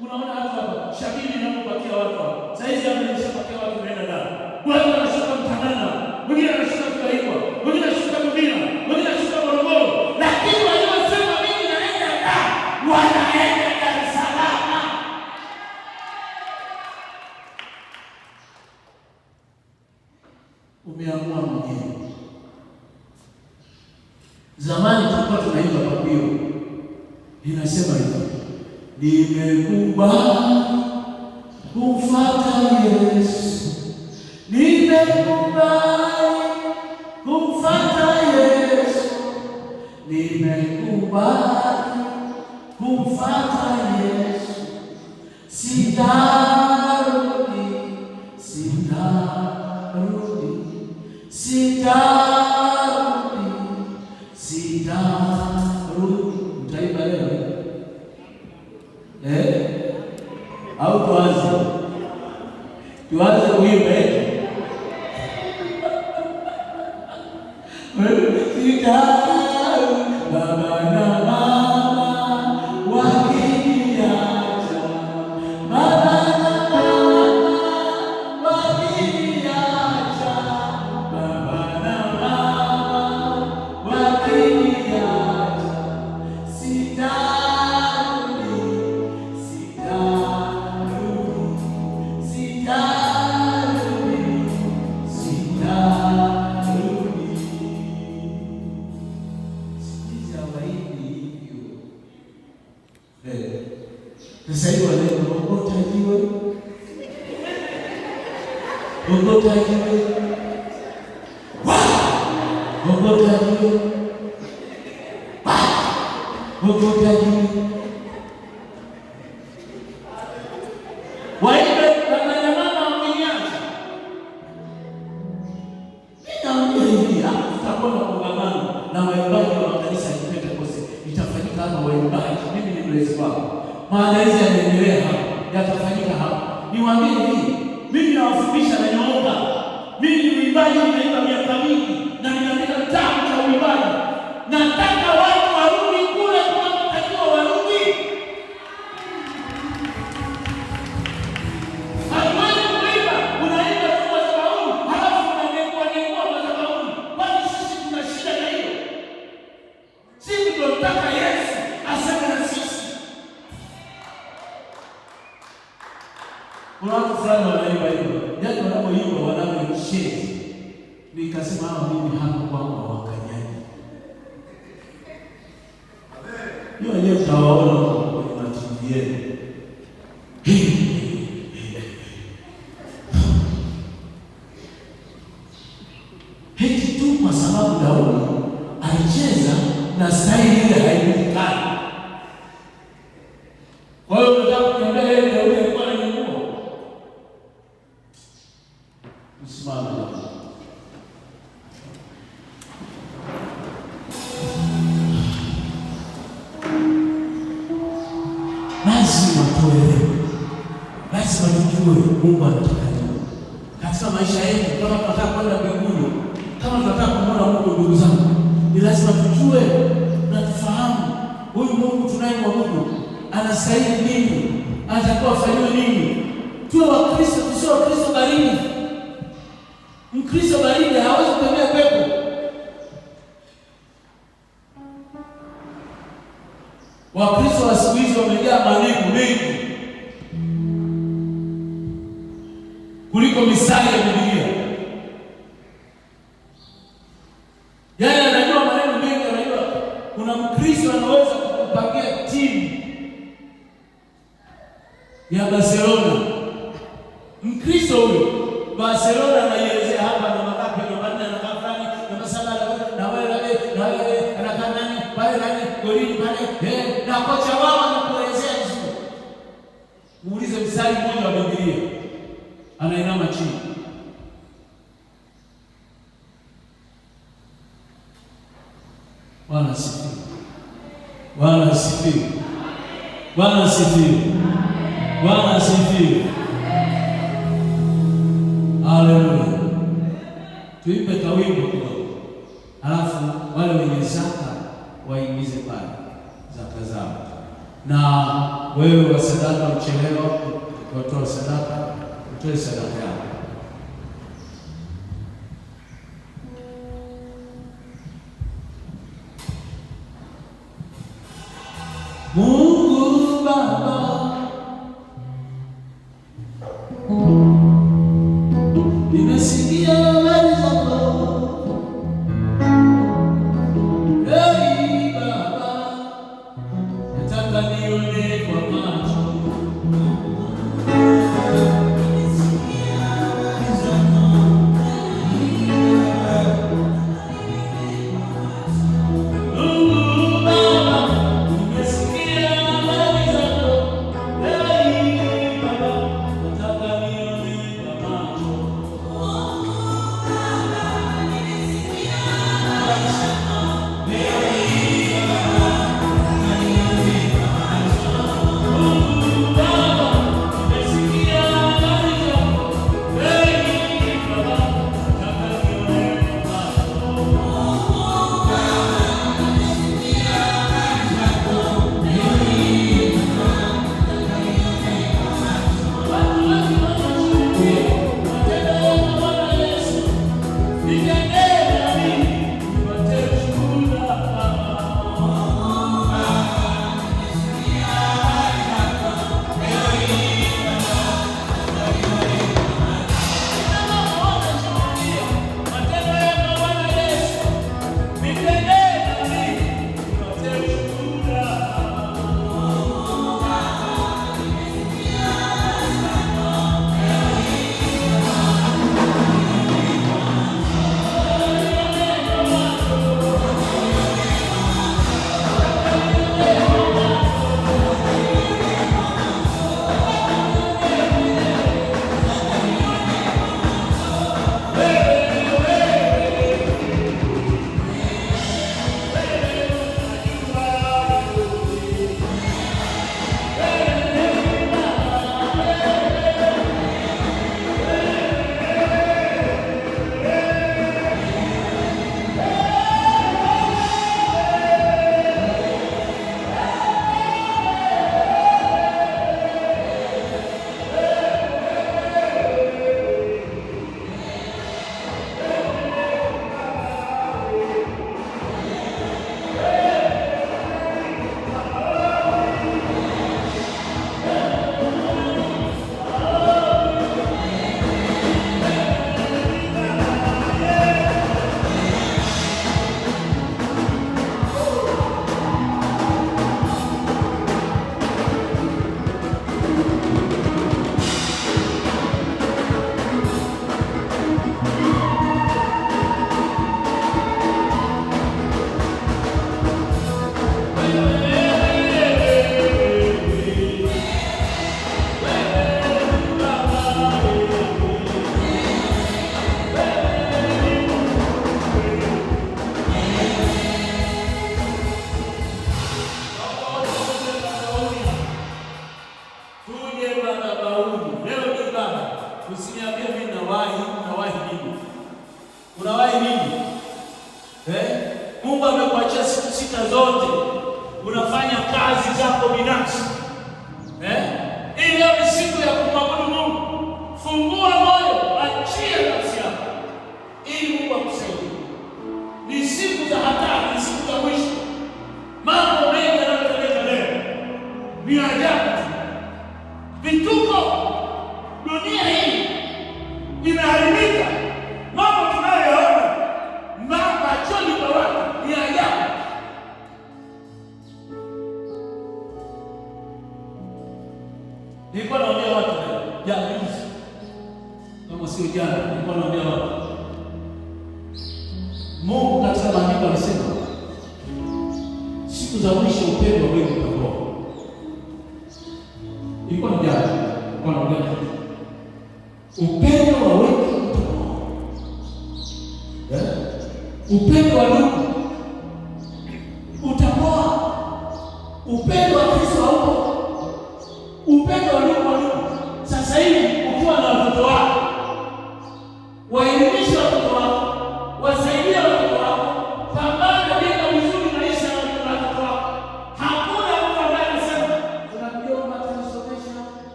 unaona watu hapa shabili inapopakia watu hapa saa hizi hapa nishapakia watu naenda ndani, watu wanashuka Mtanana, wengine wanashuka Kibaigwa, wengine wanashuka Mbina, wengine wanashuka Morogoro, lakini waliosema mimi naenda Dar wanaenda Dar es Salaam. Umeamua mwenyewe. Zamani tulikuwa tunaimba pambio inasema hivi, nimekubali kumfuata Yesu, nimekubali kumfuata Yesu, nimekubali kumfuata Yesu, sitarudi, sitarudi, sitarudi, sitarudi. Mtaimba leo eh? Au tuanze kuimba eti? Sitarudi, baba na mama wakiniacha, baba na mama wakiniacha, baba na mama wakiniacha, sitarudi, sitarudi, sitarudi, sitarudi. Siku hizi hawaimbi hivyo. Sasa hivi wanaimba okota jiwe, okota jiwe, okota jiwe, okota jiwe. Waimbe baba na mama wakiniacha. Mimi naambia hivi, hapa tutakuwa na kongamano na waimbaji wa makanisa ya Pentekoste. Itafanyika hapa waimbaji, mimi ni mlezi wao. Maandalizi yanaendelea hapa, yatafanyika hapa. Niwaambie hivi, mimi nawafundisha na nyooka. Mimi ni mwimbaji, nimeimba miaka mingi na nimeandika kitabu cha uimbaji. Nataka watu warudi kule kunakotakiwa warudi. Hatuwezi kuimba, unaimba tu madhabahuni, halafu unanengua nengua madhabahuni. Kwani sisi tuna shida na hiyo? Sisi tunataka Yesu aseme na sisi. Kuna watu fulani wanaimba hivyo, yaani wanapoimba wanavyocheza. Nikasema hawa mimi hapa kwangu hawakanyagi. Hiyo wenyewe mtawaona huko kwenye ma-TV yenu. Eti tu kwa sababu Daudi alicheza na staili ile haijulikani. Kwa hiyo unataka kuniambia yeye Daudi alikuwa ananyanyua? Msimame jamani. Lazima tuelewe, lazima tujue Mungu anataka nini katika maisha yetu. Kama tunataka kwenda mbinguni, kama tunataka kumwona Mungu, ndugu zangu, ni lazima tujue na tufahamu huyu Mungu tunayemwabudu anastahili nini, anatakiwa afanyiwe nini. Tuwe Wakristo, tusiwe Wakristo baridi. Mkristo baridi hawezi kutembea pepo. Wakristo wa siku hizi wamejaa maneno mengi kuliko mistari ya Biblia. Yaani anajua maneno mengi, anajua kuna Mkristo anaweza kukupangia timu ya Barcelona. Mkristo huyo Barcelona anaielezea hapa na mangapi, namba 4 anakaa fulani, namba 7 na wewe na wewe anakaa nani pale nani golini pale na kocha wao anakuelezea vizuri. Muulize mstari mmoja wa Biblia, anainama chini. Bwana asifiwe. Bwana asifiwe. Bwana asifiwe. Haleluya. Tuimbe kawimbo kidogo, alafu wale wenye zaka waingize pale zaka zao, na wewe wa sadaka uchelewa kutoa sadaka, utoe sadaka yako. Mungu Baba, nimesikia habari zako. Hey Baba, nataka nione kwa macho. Mungu Baba, nimesikia habari zako. Hey Baba, nataka nione kwa macho. Nimesikia habari zako. Hey Baba, nataka nione kwa macho. Matendo yako Bwana Yesu, nitendee na mimi nipate ushuhuda Baba. Matendo yako Bwana Yesu, nitendee na mimi nipate ushuhuda Baba. Tuje madhabahuni. Leo ni ibada. Usiniambie mimi nawahi, nawahi nini? Unawahi nini? Eh? Mungu amekuachia siku 6 zote. Unafanya kazi zako binafsi. Eh? Hii leo ni siku ya kumwabudu Mungu. Fungua moyo, achia nafsi yako ili Mungu akusaidie. Ni siku za hatari, ni siku za mwisho. Mambo mengi yanayotendeka leo ni ajabu tu. Vituko, dunia hii imeharibika. Mambo tunayoyaona machoni kwa watu ni ajabu. Nilikuwa naambia watu leo, jana juzi, kama sio jana, nilikuwa naambia watu, Mungu katika maandiko alisema siku za mwisho upendo wa wengi utapoa. Ilikuwa ni jana, nilikuwa naongea na watu. Upendo wa wengi utapoa. Eh? Upendo wa ndugu utapoa.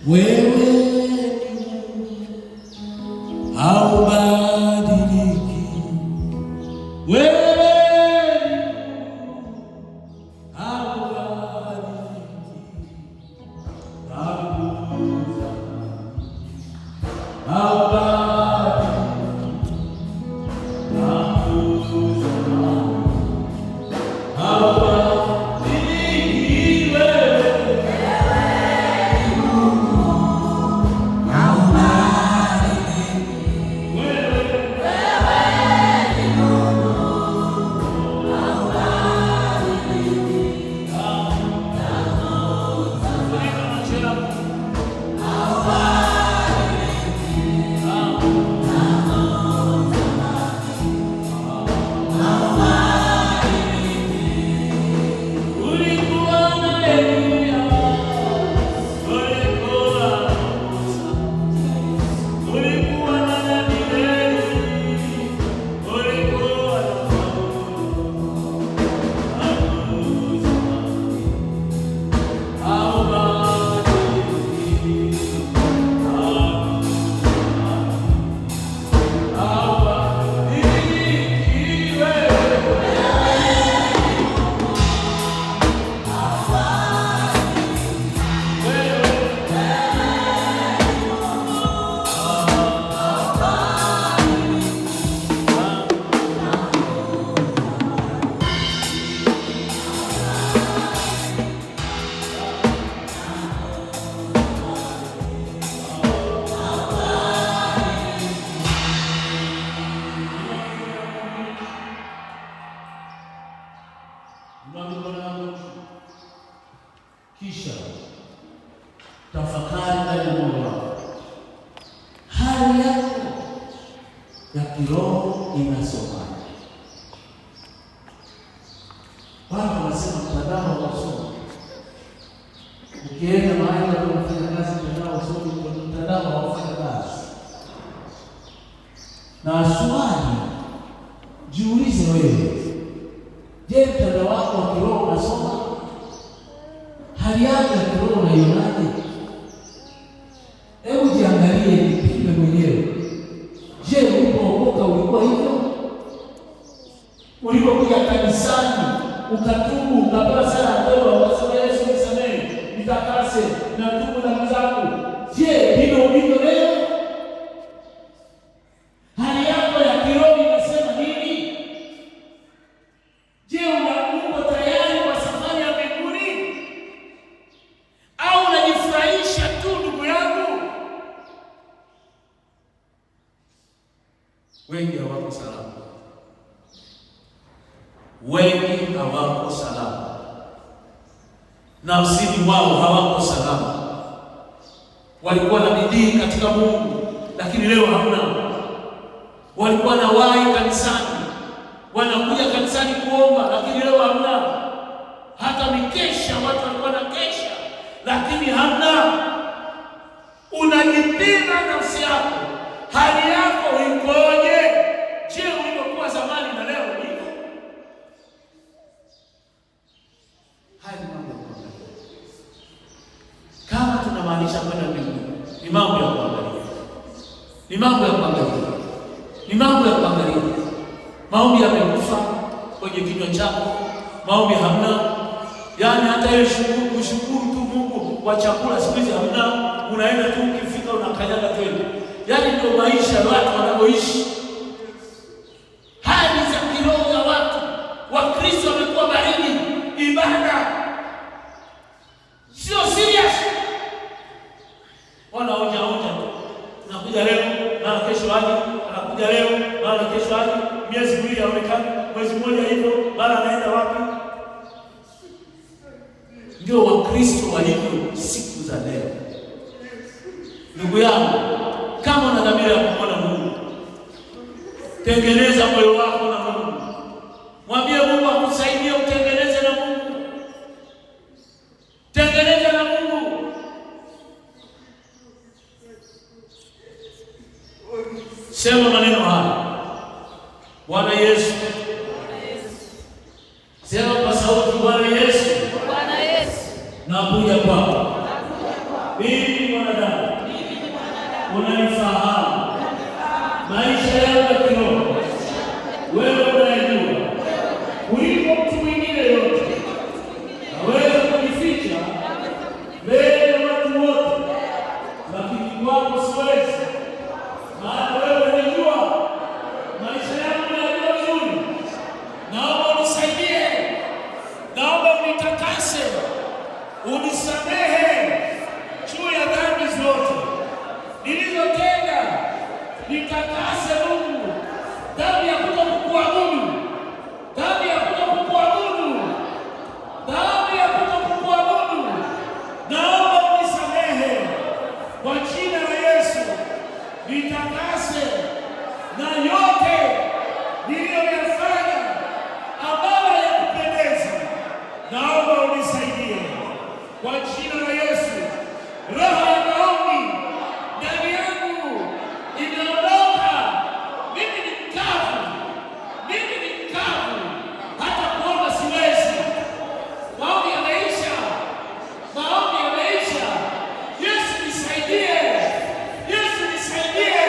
Wewe ni Mungu, haubadiliki. Wewe ni Mungu, haubadiliki. Tangu zamani, haubadiliki. Tangu zamani, haubadiliki wewe. Funika macho yako. Ulikuwa na Eliya, ulikuwa na Musa, ulikuwa na Danieli, ulikuwa na Paulo. Tangu zamani, haubadiliki. Tangu zamani, haubadiliki wewe. Inua mikono yako juu. Kisha tafakari ndani ya moyo wako, hali yako ya kiroho inasomaje? Watu wanasema mtandao hausomi. Ukienda mahali watu wanafanya kazi, mtandao hausomi, mtandao haufanya kazi. Na swali, jiulize wewe, je, mtandao wako wa kiroho unasoma? Hali yako ya kiroho unaionaje? Hebu jiangalie, jipime mwenyewe. Je, ulipookoka ulikuwa hivyo? Ulipokuja kanisani ukatubu, ukapewa sala ya toba, ukasema Yesu nisamehe, nitakase, natubu dhambi zangu. Je, ndivyo ulivyo leo? Hali yako ya kiroho inasema nini? Je, uko tayari kwa safari ya mbinguni au unajifurahisha tu, ndugu yangu? Wengi hawako salama, wengi hawako salama, nafsini mwao hawako salama. Walikuwa na bidii katika Mungu, lakini leo hamna. Walikuwa na wai kanisani, wanakuja kanisani kuomba, lakini leo hamna. Hata mikesha, watu walikuwa na kesha, lakini hamna. Unajipima nafsi yako, hali yako ikoje? Je, ulivyokuwa zamani na leo ulivyo? Haya ni mambo ya kuangalia. Kama tunamaanisha kwenda mbinguni, ni mambo ya kuangalia, ni mambo ya kuangalia, ni mambo ya kuangalia. Maombi yamekufa kwenye kinywa chako, maombi hamna. Yaani hata ile kushukuru tu Mungu kwa chakula siku hizi hamna. Unaenda tu ukifika unakanyaga twende. Yaani ndio maisha ya watu wanavyoishi. Hali za kiroho za watu Wakristo wamekuwa baridi, ibada sio serious, wanaonja onja tu. Anakuja leo mara kesho aje, anakuja leo mara kesho aje, miezi 2 haonekani, mwezi mmoja hivyo, mara anaenda wapi? Ndio Wakristo walivyo siku za leo. Ndugu yangu, kama una dhamira ya kumwona Mungu, tengeneza moyo wako na Mungu. Mwambie Mungu akusaidie utengeneze na Mungu. Tengeneza na Mungu. Sema maneno haya. Bwana Yesu. Sema kwa sauti, Bwana Yesu. Bwana Yesu. Nakuja kwako. Mimi mwanadamu. Naomba unisaidie kwa jina la Yesu. Roho ya maombi ndani yangu imeondoka. Mimi ni mkavu, mimi ni mkavu, hata kuomba siwezi. Maombi yameisha, maombi yameisha. Yesu nisaidie, Yesu nisaidie,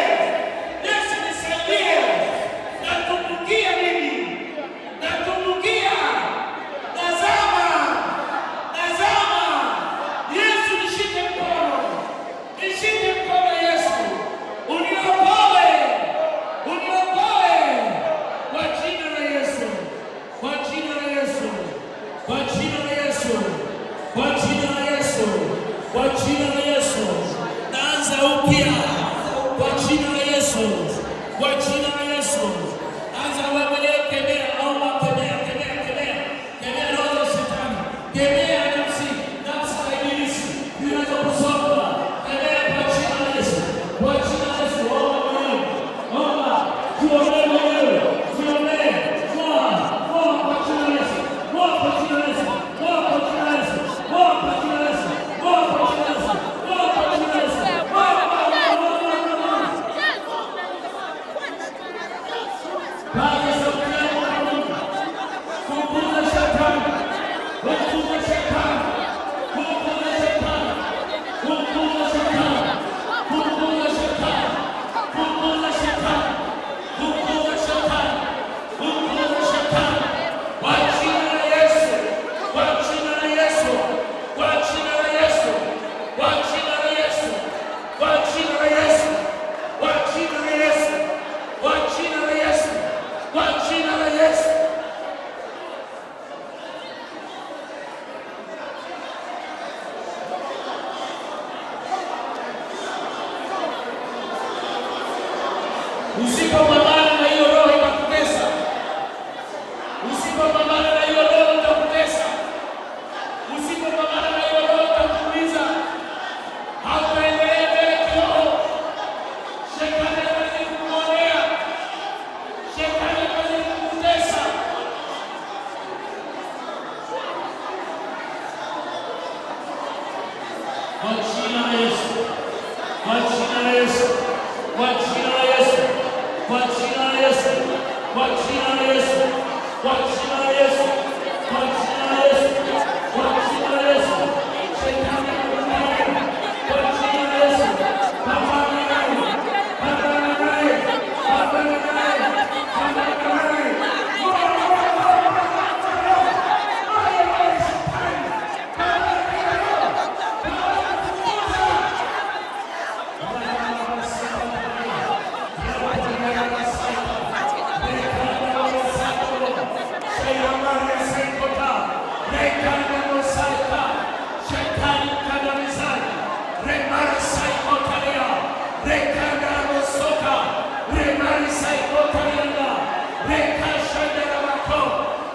Yesu nisaidie. Natumbukia mimi, natumbukia, nazama, nazama. Yesu nishike mkono, nishike mkono Yesu, uniokoe, uniokoe kwa jina la Yesu, kwa jina la Yesu, kwa jina la Yesu, kwa jina la Yesu, kwa jina la Yesu, naanza upya kwa jina la Yesu, kwa jina la Yesu. Anza wewe mwenyewe, kemea, omba, kemea, kemea, kemea, kemea roho za shetani, kemea nafsi, nafsi za ibilisi zinazokusonga, kemea kwa jina la Yesu, kwa jina la Yesu. Omba mwenyewe, omba, jiombee mwenyewe, jiombee, ngoa, ngoa kwa jina la Yesu, ngoa kwa jina la Yesu, ngoa kwa jina la Yesu, ngoa kwa jina la Yesu, ngoa kwa jina la Yesu, ngoa kwa jina la Yesu, ngoa, ngoa, ngoa, ngoa, ngoa. Paza sauti yako kwa Mungu. Fukuza shetani. Fukuza shetani. Fukuza shetani. Fukuza shetani. Fukuza shetani. Fukuza shetani. Fukuza shetani. Fukuza shetani. Kwa jina la Yesu. Kwa jina la Yesu. Kwa jina la Yesu. Kwa jina la Yesu. Kwa jina la Yesu. Kwa jina la Yesu. Kwa jina la Yesu. Kwa jina la Yesu. Usipopambana na hiyo roho itakutesa. Usipopambana na hiyo roho itakutesa. Usipopambana na hiyo roho itakuumiza. Hautaendelea mbele kiroho. Shetani atazidi kukuonea. Shetani atazidi kukutesa. Kwa jina la Yesu. Kwa jina la Yesu. Kwa jina la Yesu. Kwa jina la Yesu. Kwa jina la Yesu. Kwa jina la Yesu. Kwa jina la Yesu. Kwa jina la Yesu. Shetani akupigane. Kwa jina la Yesu. Pambana naye. Pambana naye. Pambana naye. Pambana naye.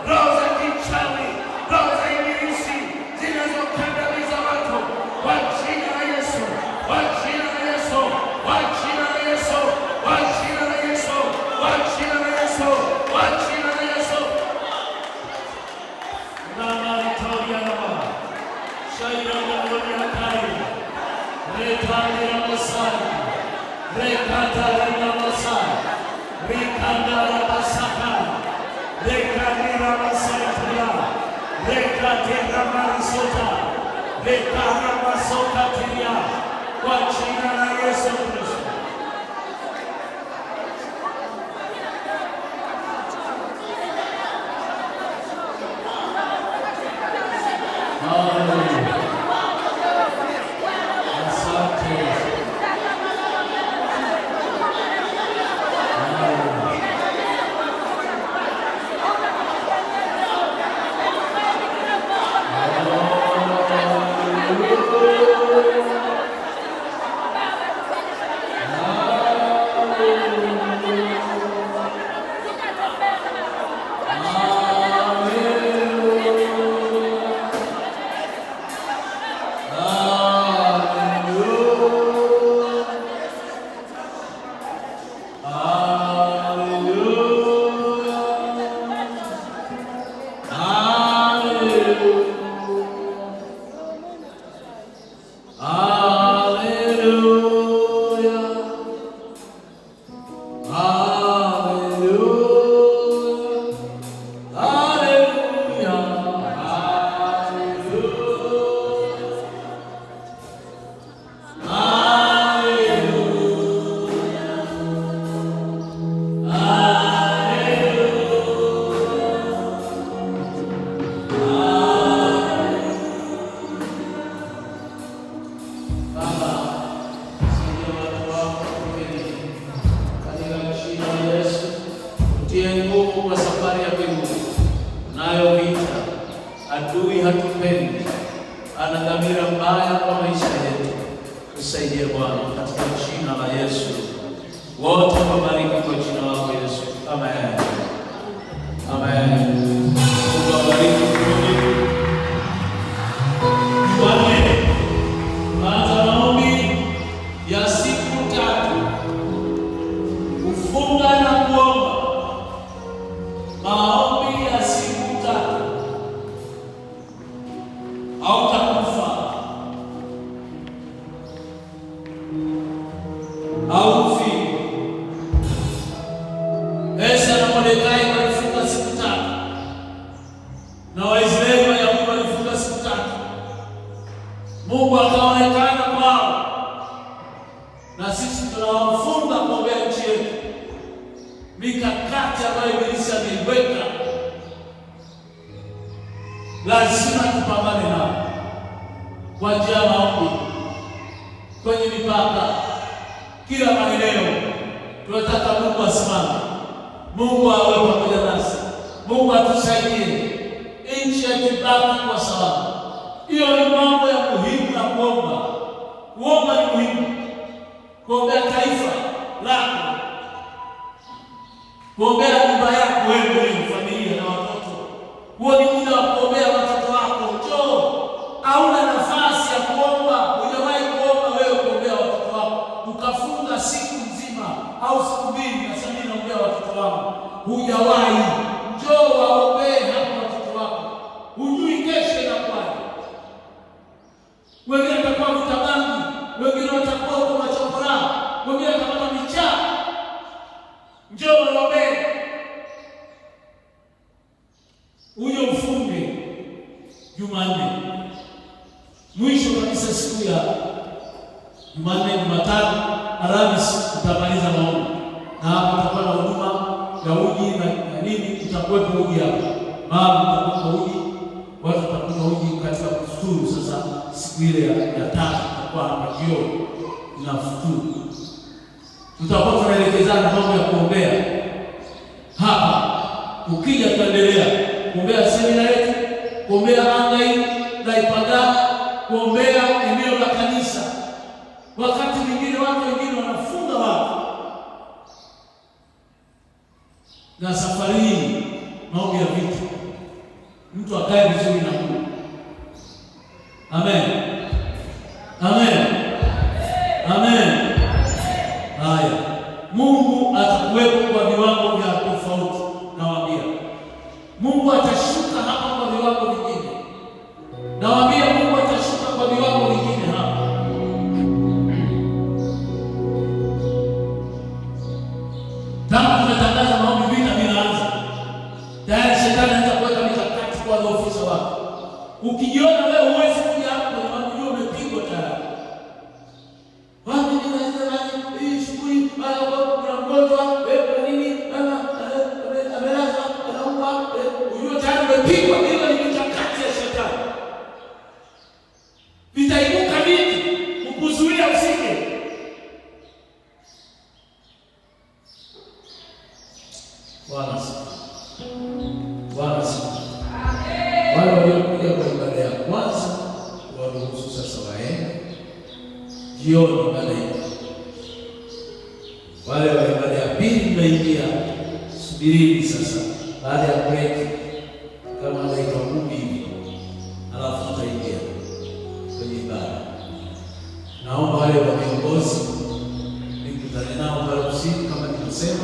Roho za kichawi, roho za ibilisi zinazokandamiza watu kwa jina la Yesu, kwa jina la Yesu, kwa jina la Yesu, kwa jina la Yesu, kwa jina la Yesu, kwa jina la Yesu. Rama Shairana Kai, Rekandira Masai, Rekatara Masai, Rekandara Masaka, Rekandira Masai Tia, Rekatira Marisota, Rekara Masoka Tia, kwa jina la Yesu Kristo. Haleluya. Asante. Haleluya. Haleluya. Tutie nguvu kwa safari ya mbinguni. Tunayo vita, adui hatupendi, ana dhamira mbaya kwa maisha yetu. Tusaidie Bwana, katika jina la Yesu. Wote wabariki kwa jina lako Yesu. Amen. Amen. Mungu awabariki. Jumanne tunaanza maombi ya siku 3, kufunga na kuomba. Maombi ya siku 3. Hautakufa, haufi. Esta na Mordekai walifunga siku 3, na Waisraeli Wayahudi walifunga siku 3. Mungu akaonekana kwao, na sisi tunawafunga kuombea nchi yetu. Mikakati ambayo Ibilisi ameiweka lazima tupambane nao kwa njia ya maombi, kwenye mipaka, kila maeneo. Tunataka Mungu asimame, Mungu awe pamoja nasi, Mungu atusaidie, nchi yetu ibaki kwa salama. Hiyo ni mambo ya muhimu na kuomba. Kuomba ni muhimu, kuombea taifa lako, kuombea nyumba yako wewe mwenyewe, familia na watoto. Huo ni muda wa kuombea watoto wako. Njoo, hauna nafasi ya kuomba, hujawahi kuomba wewe kuombea watoto wako, ukafunga siku nzima au siku 2, nasema mimi naombea watoto wangu, hujawahi. Njoo waombee hapo watoto wako, hujui kesho inakuwaje. Wengine watakuwa vuta bangi, wengine watakuwa huko machokora, wengine watakuwa vichaa. Njoo waombee, uje ufunge Jumanne, mwisho kabisa siku ya Jumanne, Jumatano, Alhamisi utamaliza maombi, na hapo utakuwa na huduma ya uji na nini, utakuwepo uji hapo, mama utakuwepo uji, watu watakunywa uji katika kufuturu. Sasa siku ile ya 3 tutakuwa hapa jioni na futuru, tutakuwa tunaelekezana mambo ya kuombea hapa. Ukija tuendelea kuombea semina yetu, kuombea anga hii la Ipagala, kuombea eneo la kanisa. Wakati mwingine watu wengine wanafunga watu, na safari hii maombi ya vita, mtu akae vizuri na Mungu. Amen, amen, amen. Haya, Mungu atakuwepo kwa viwango vya tofauti. Nawaambia Mungu atashuka hapa kwa viwango vingine. Nawaambia Mungu atashuka kwa viwango vingine hapa. Tangu tumetangaza maombi, vita vinaanza tayari. Shetani anaanza kuweka mikakati kwa maofisa wake. Ukijiona wewe huwezi kuja hapa kwenye maombi, jua umepigwa tayari. Wapi ninaweza hii shughuli, kuna mgonjwa, wewe kuna nini, amelazwa, anaumwa, ujue tayari umepigwa. Hiyo ni mikakati ya shetani. Vitaibuka vitu kukuzuia usije. Bwana asifiwe. Bwana asifiwe. Wale waliokuja kwa ibada ya kwanza waruhusu sasa waende jioni baada ya wale wa ibada ya pili mnaingia, subirini sasa baada ya break kama dakika 10 hivi, alafu tutaingia kwenye ibada. Naomba wale wa viongozi nikutane nao pale usiku kama nilivyosema.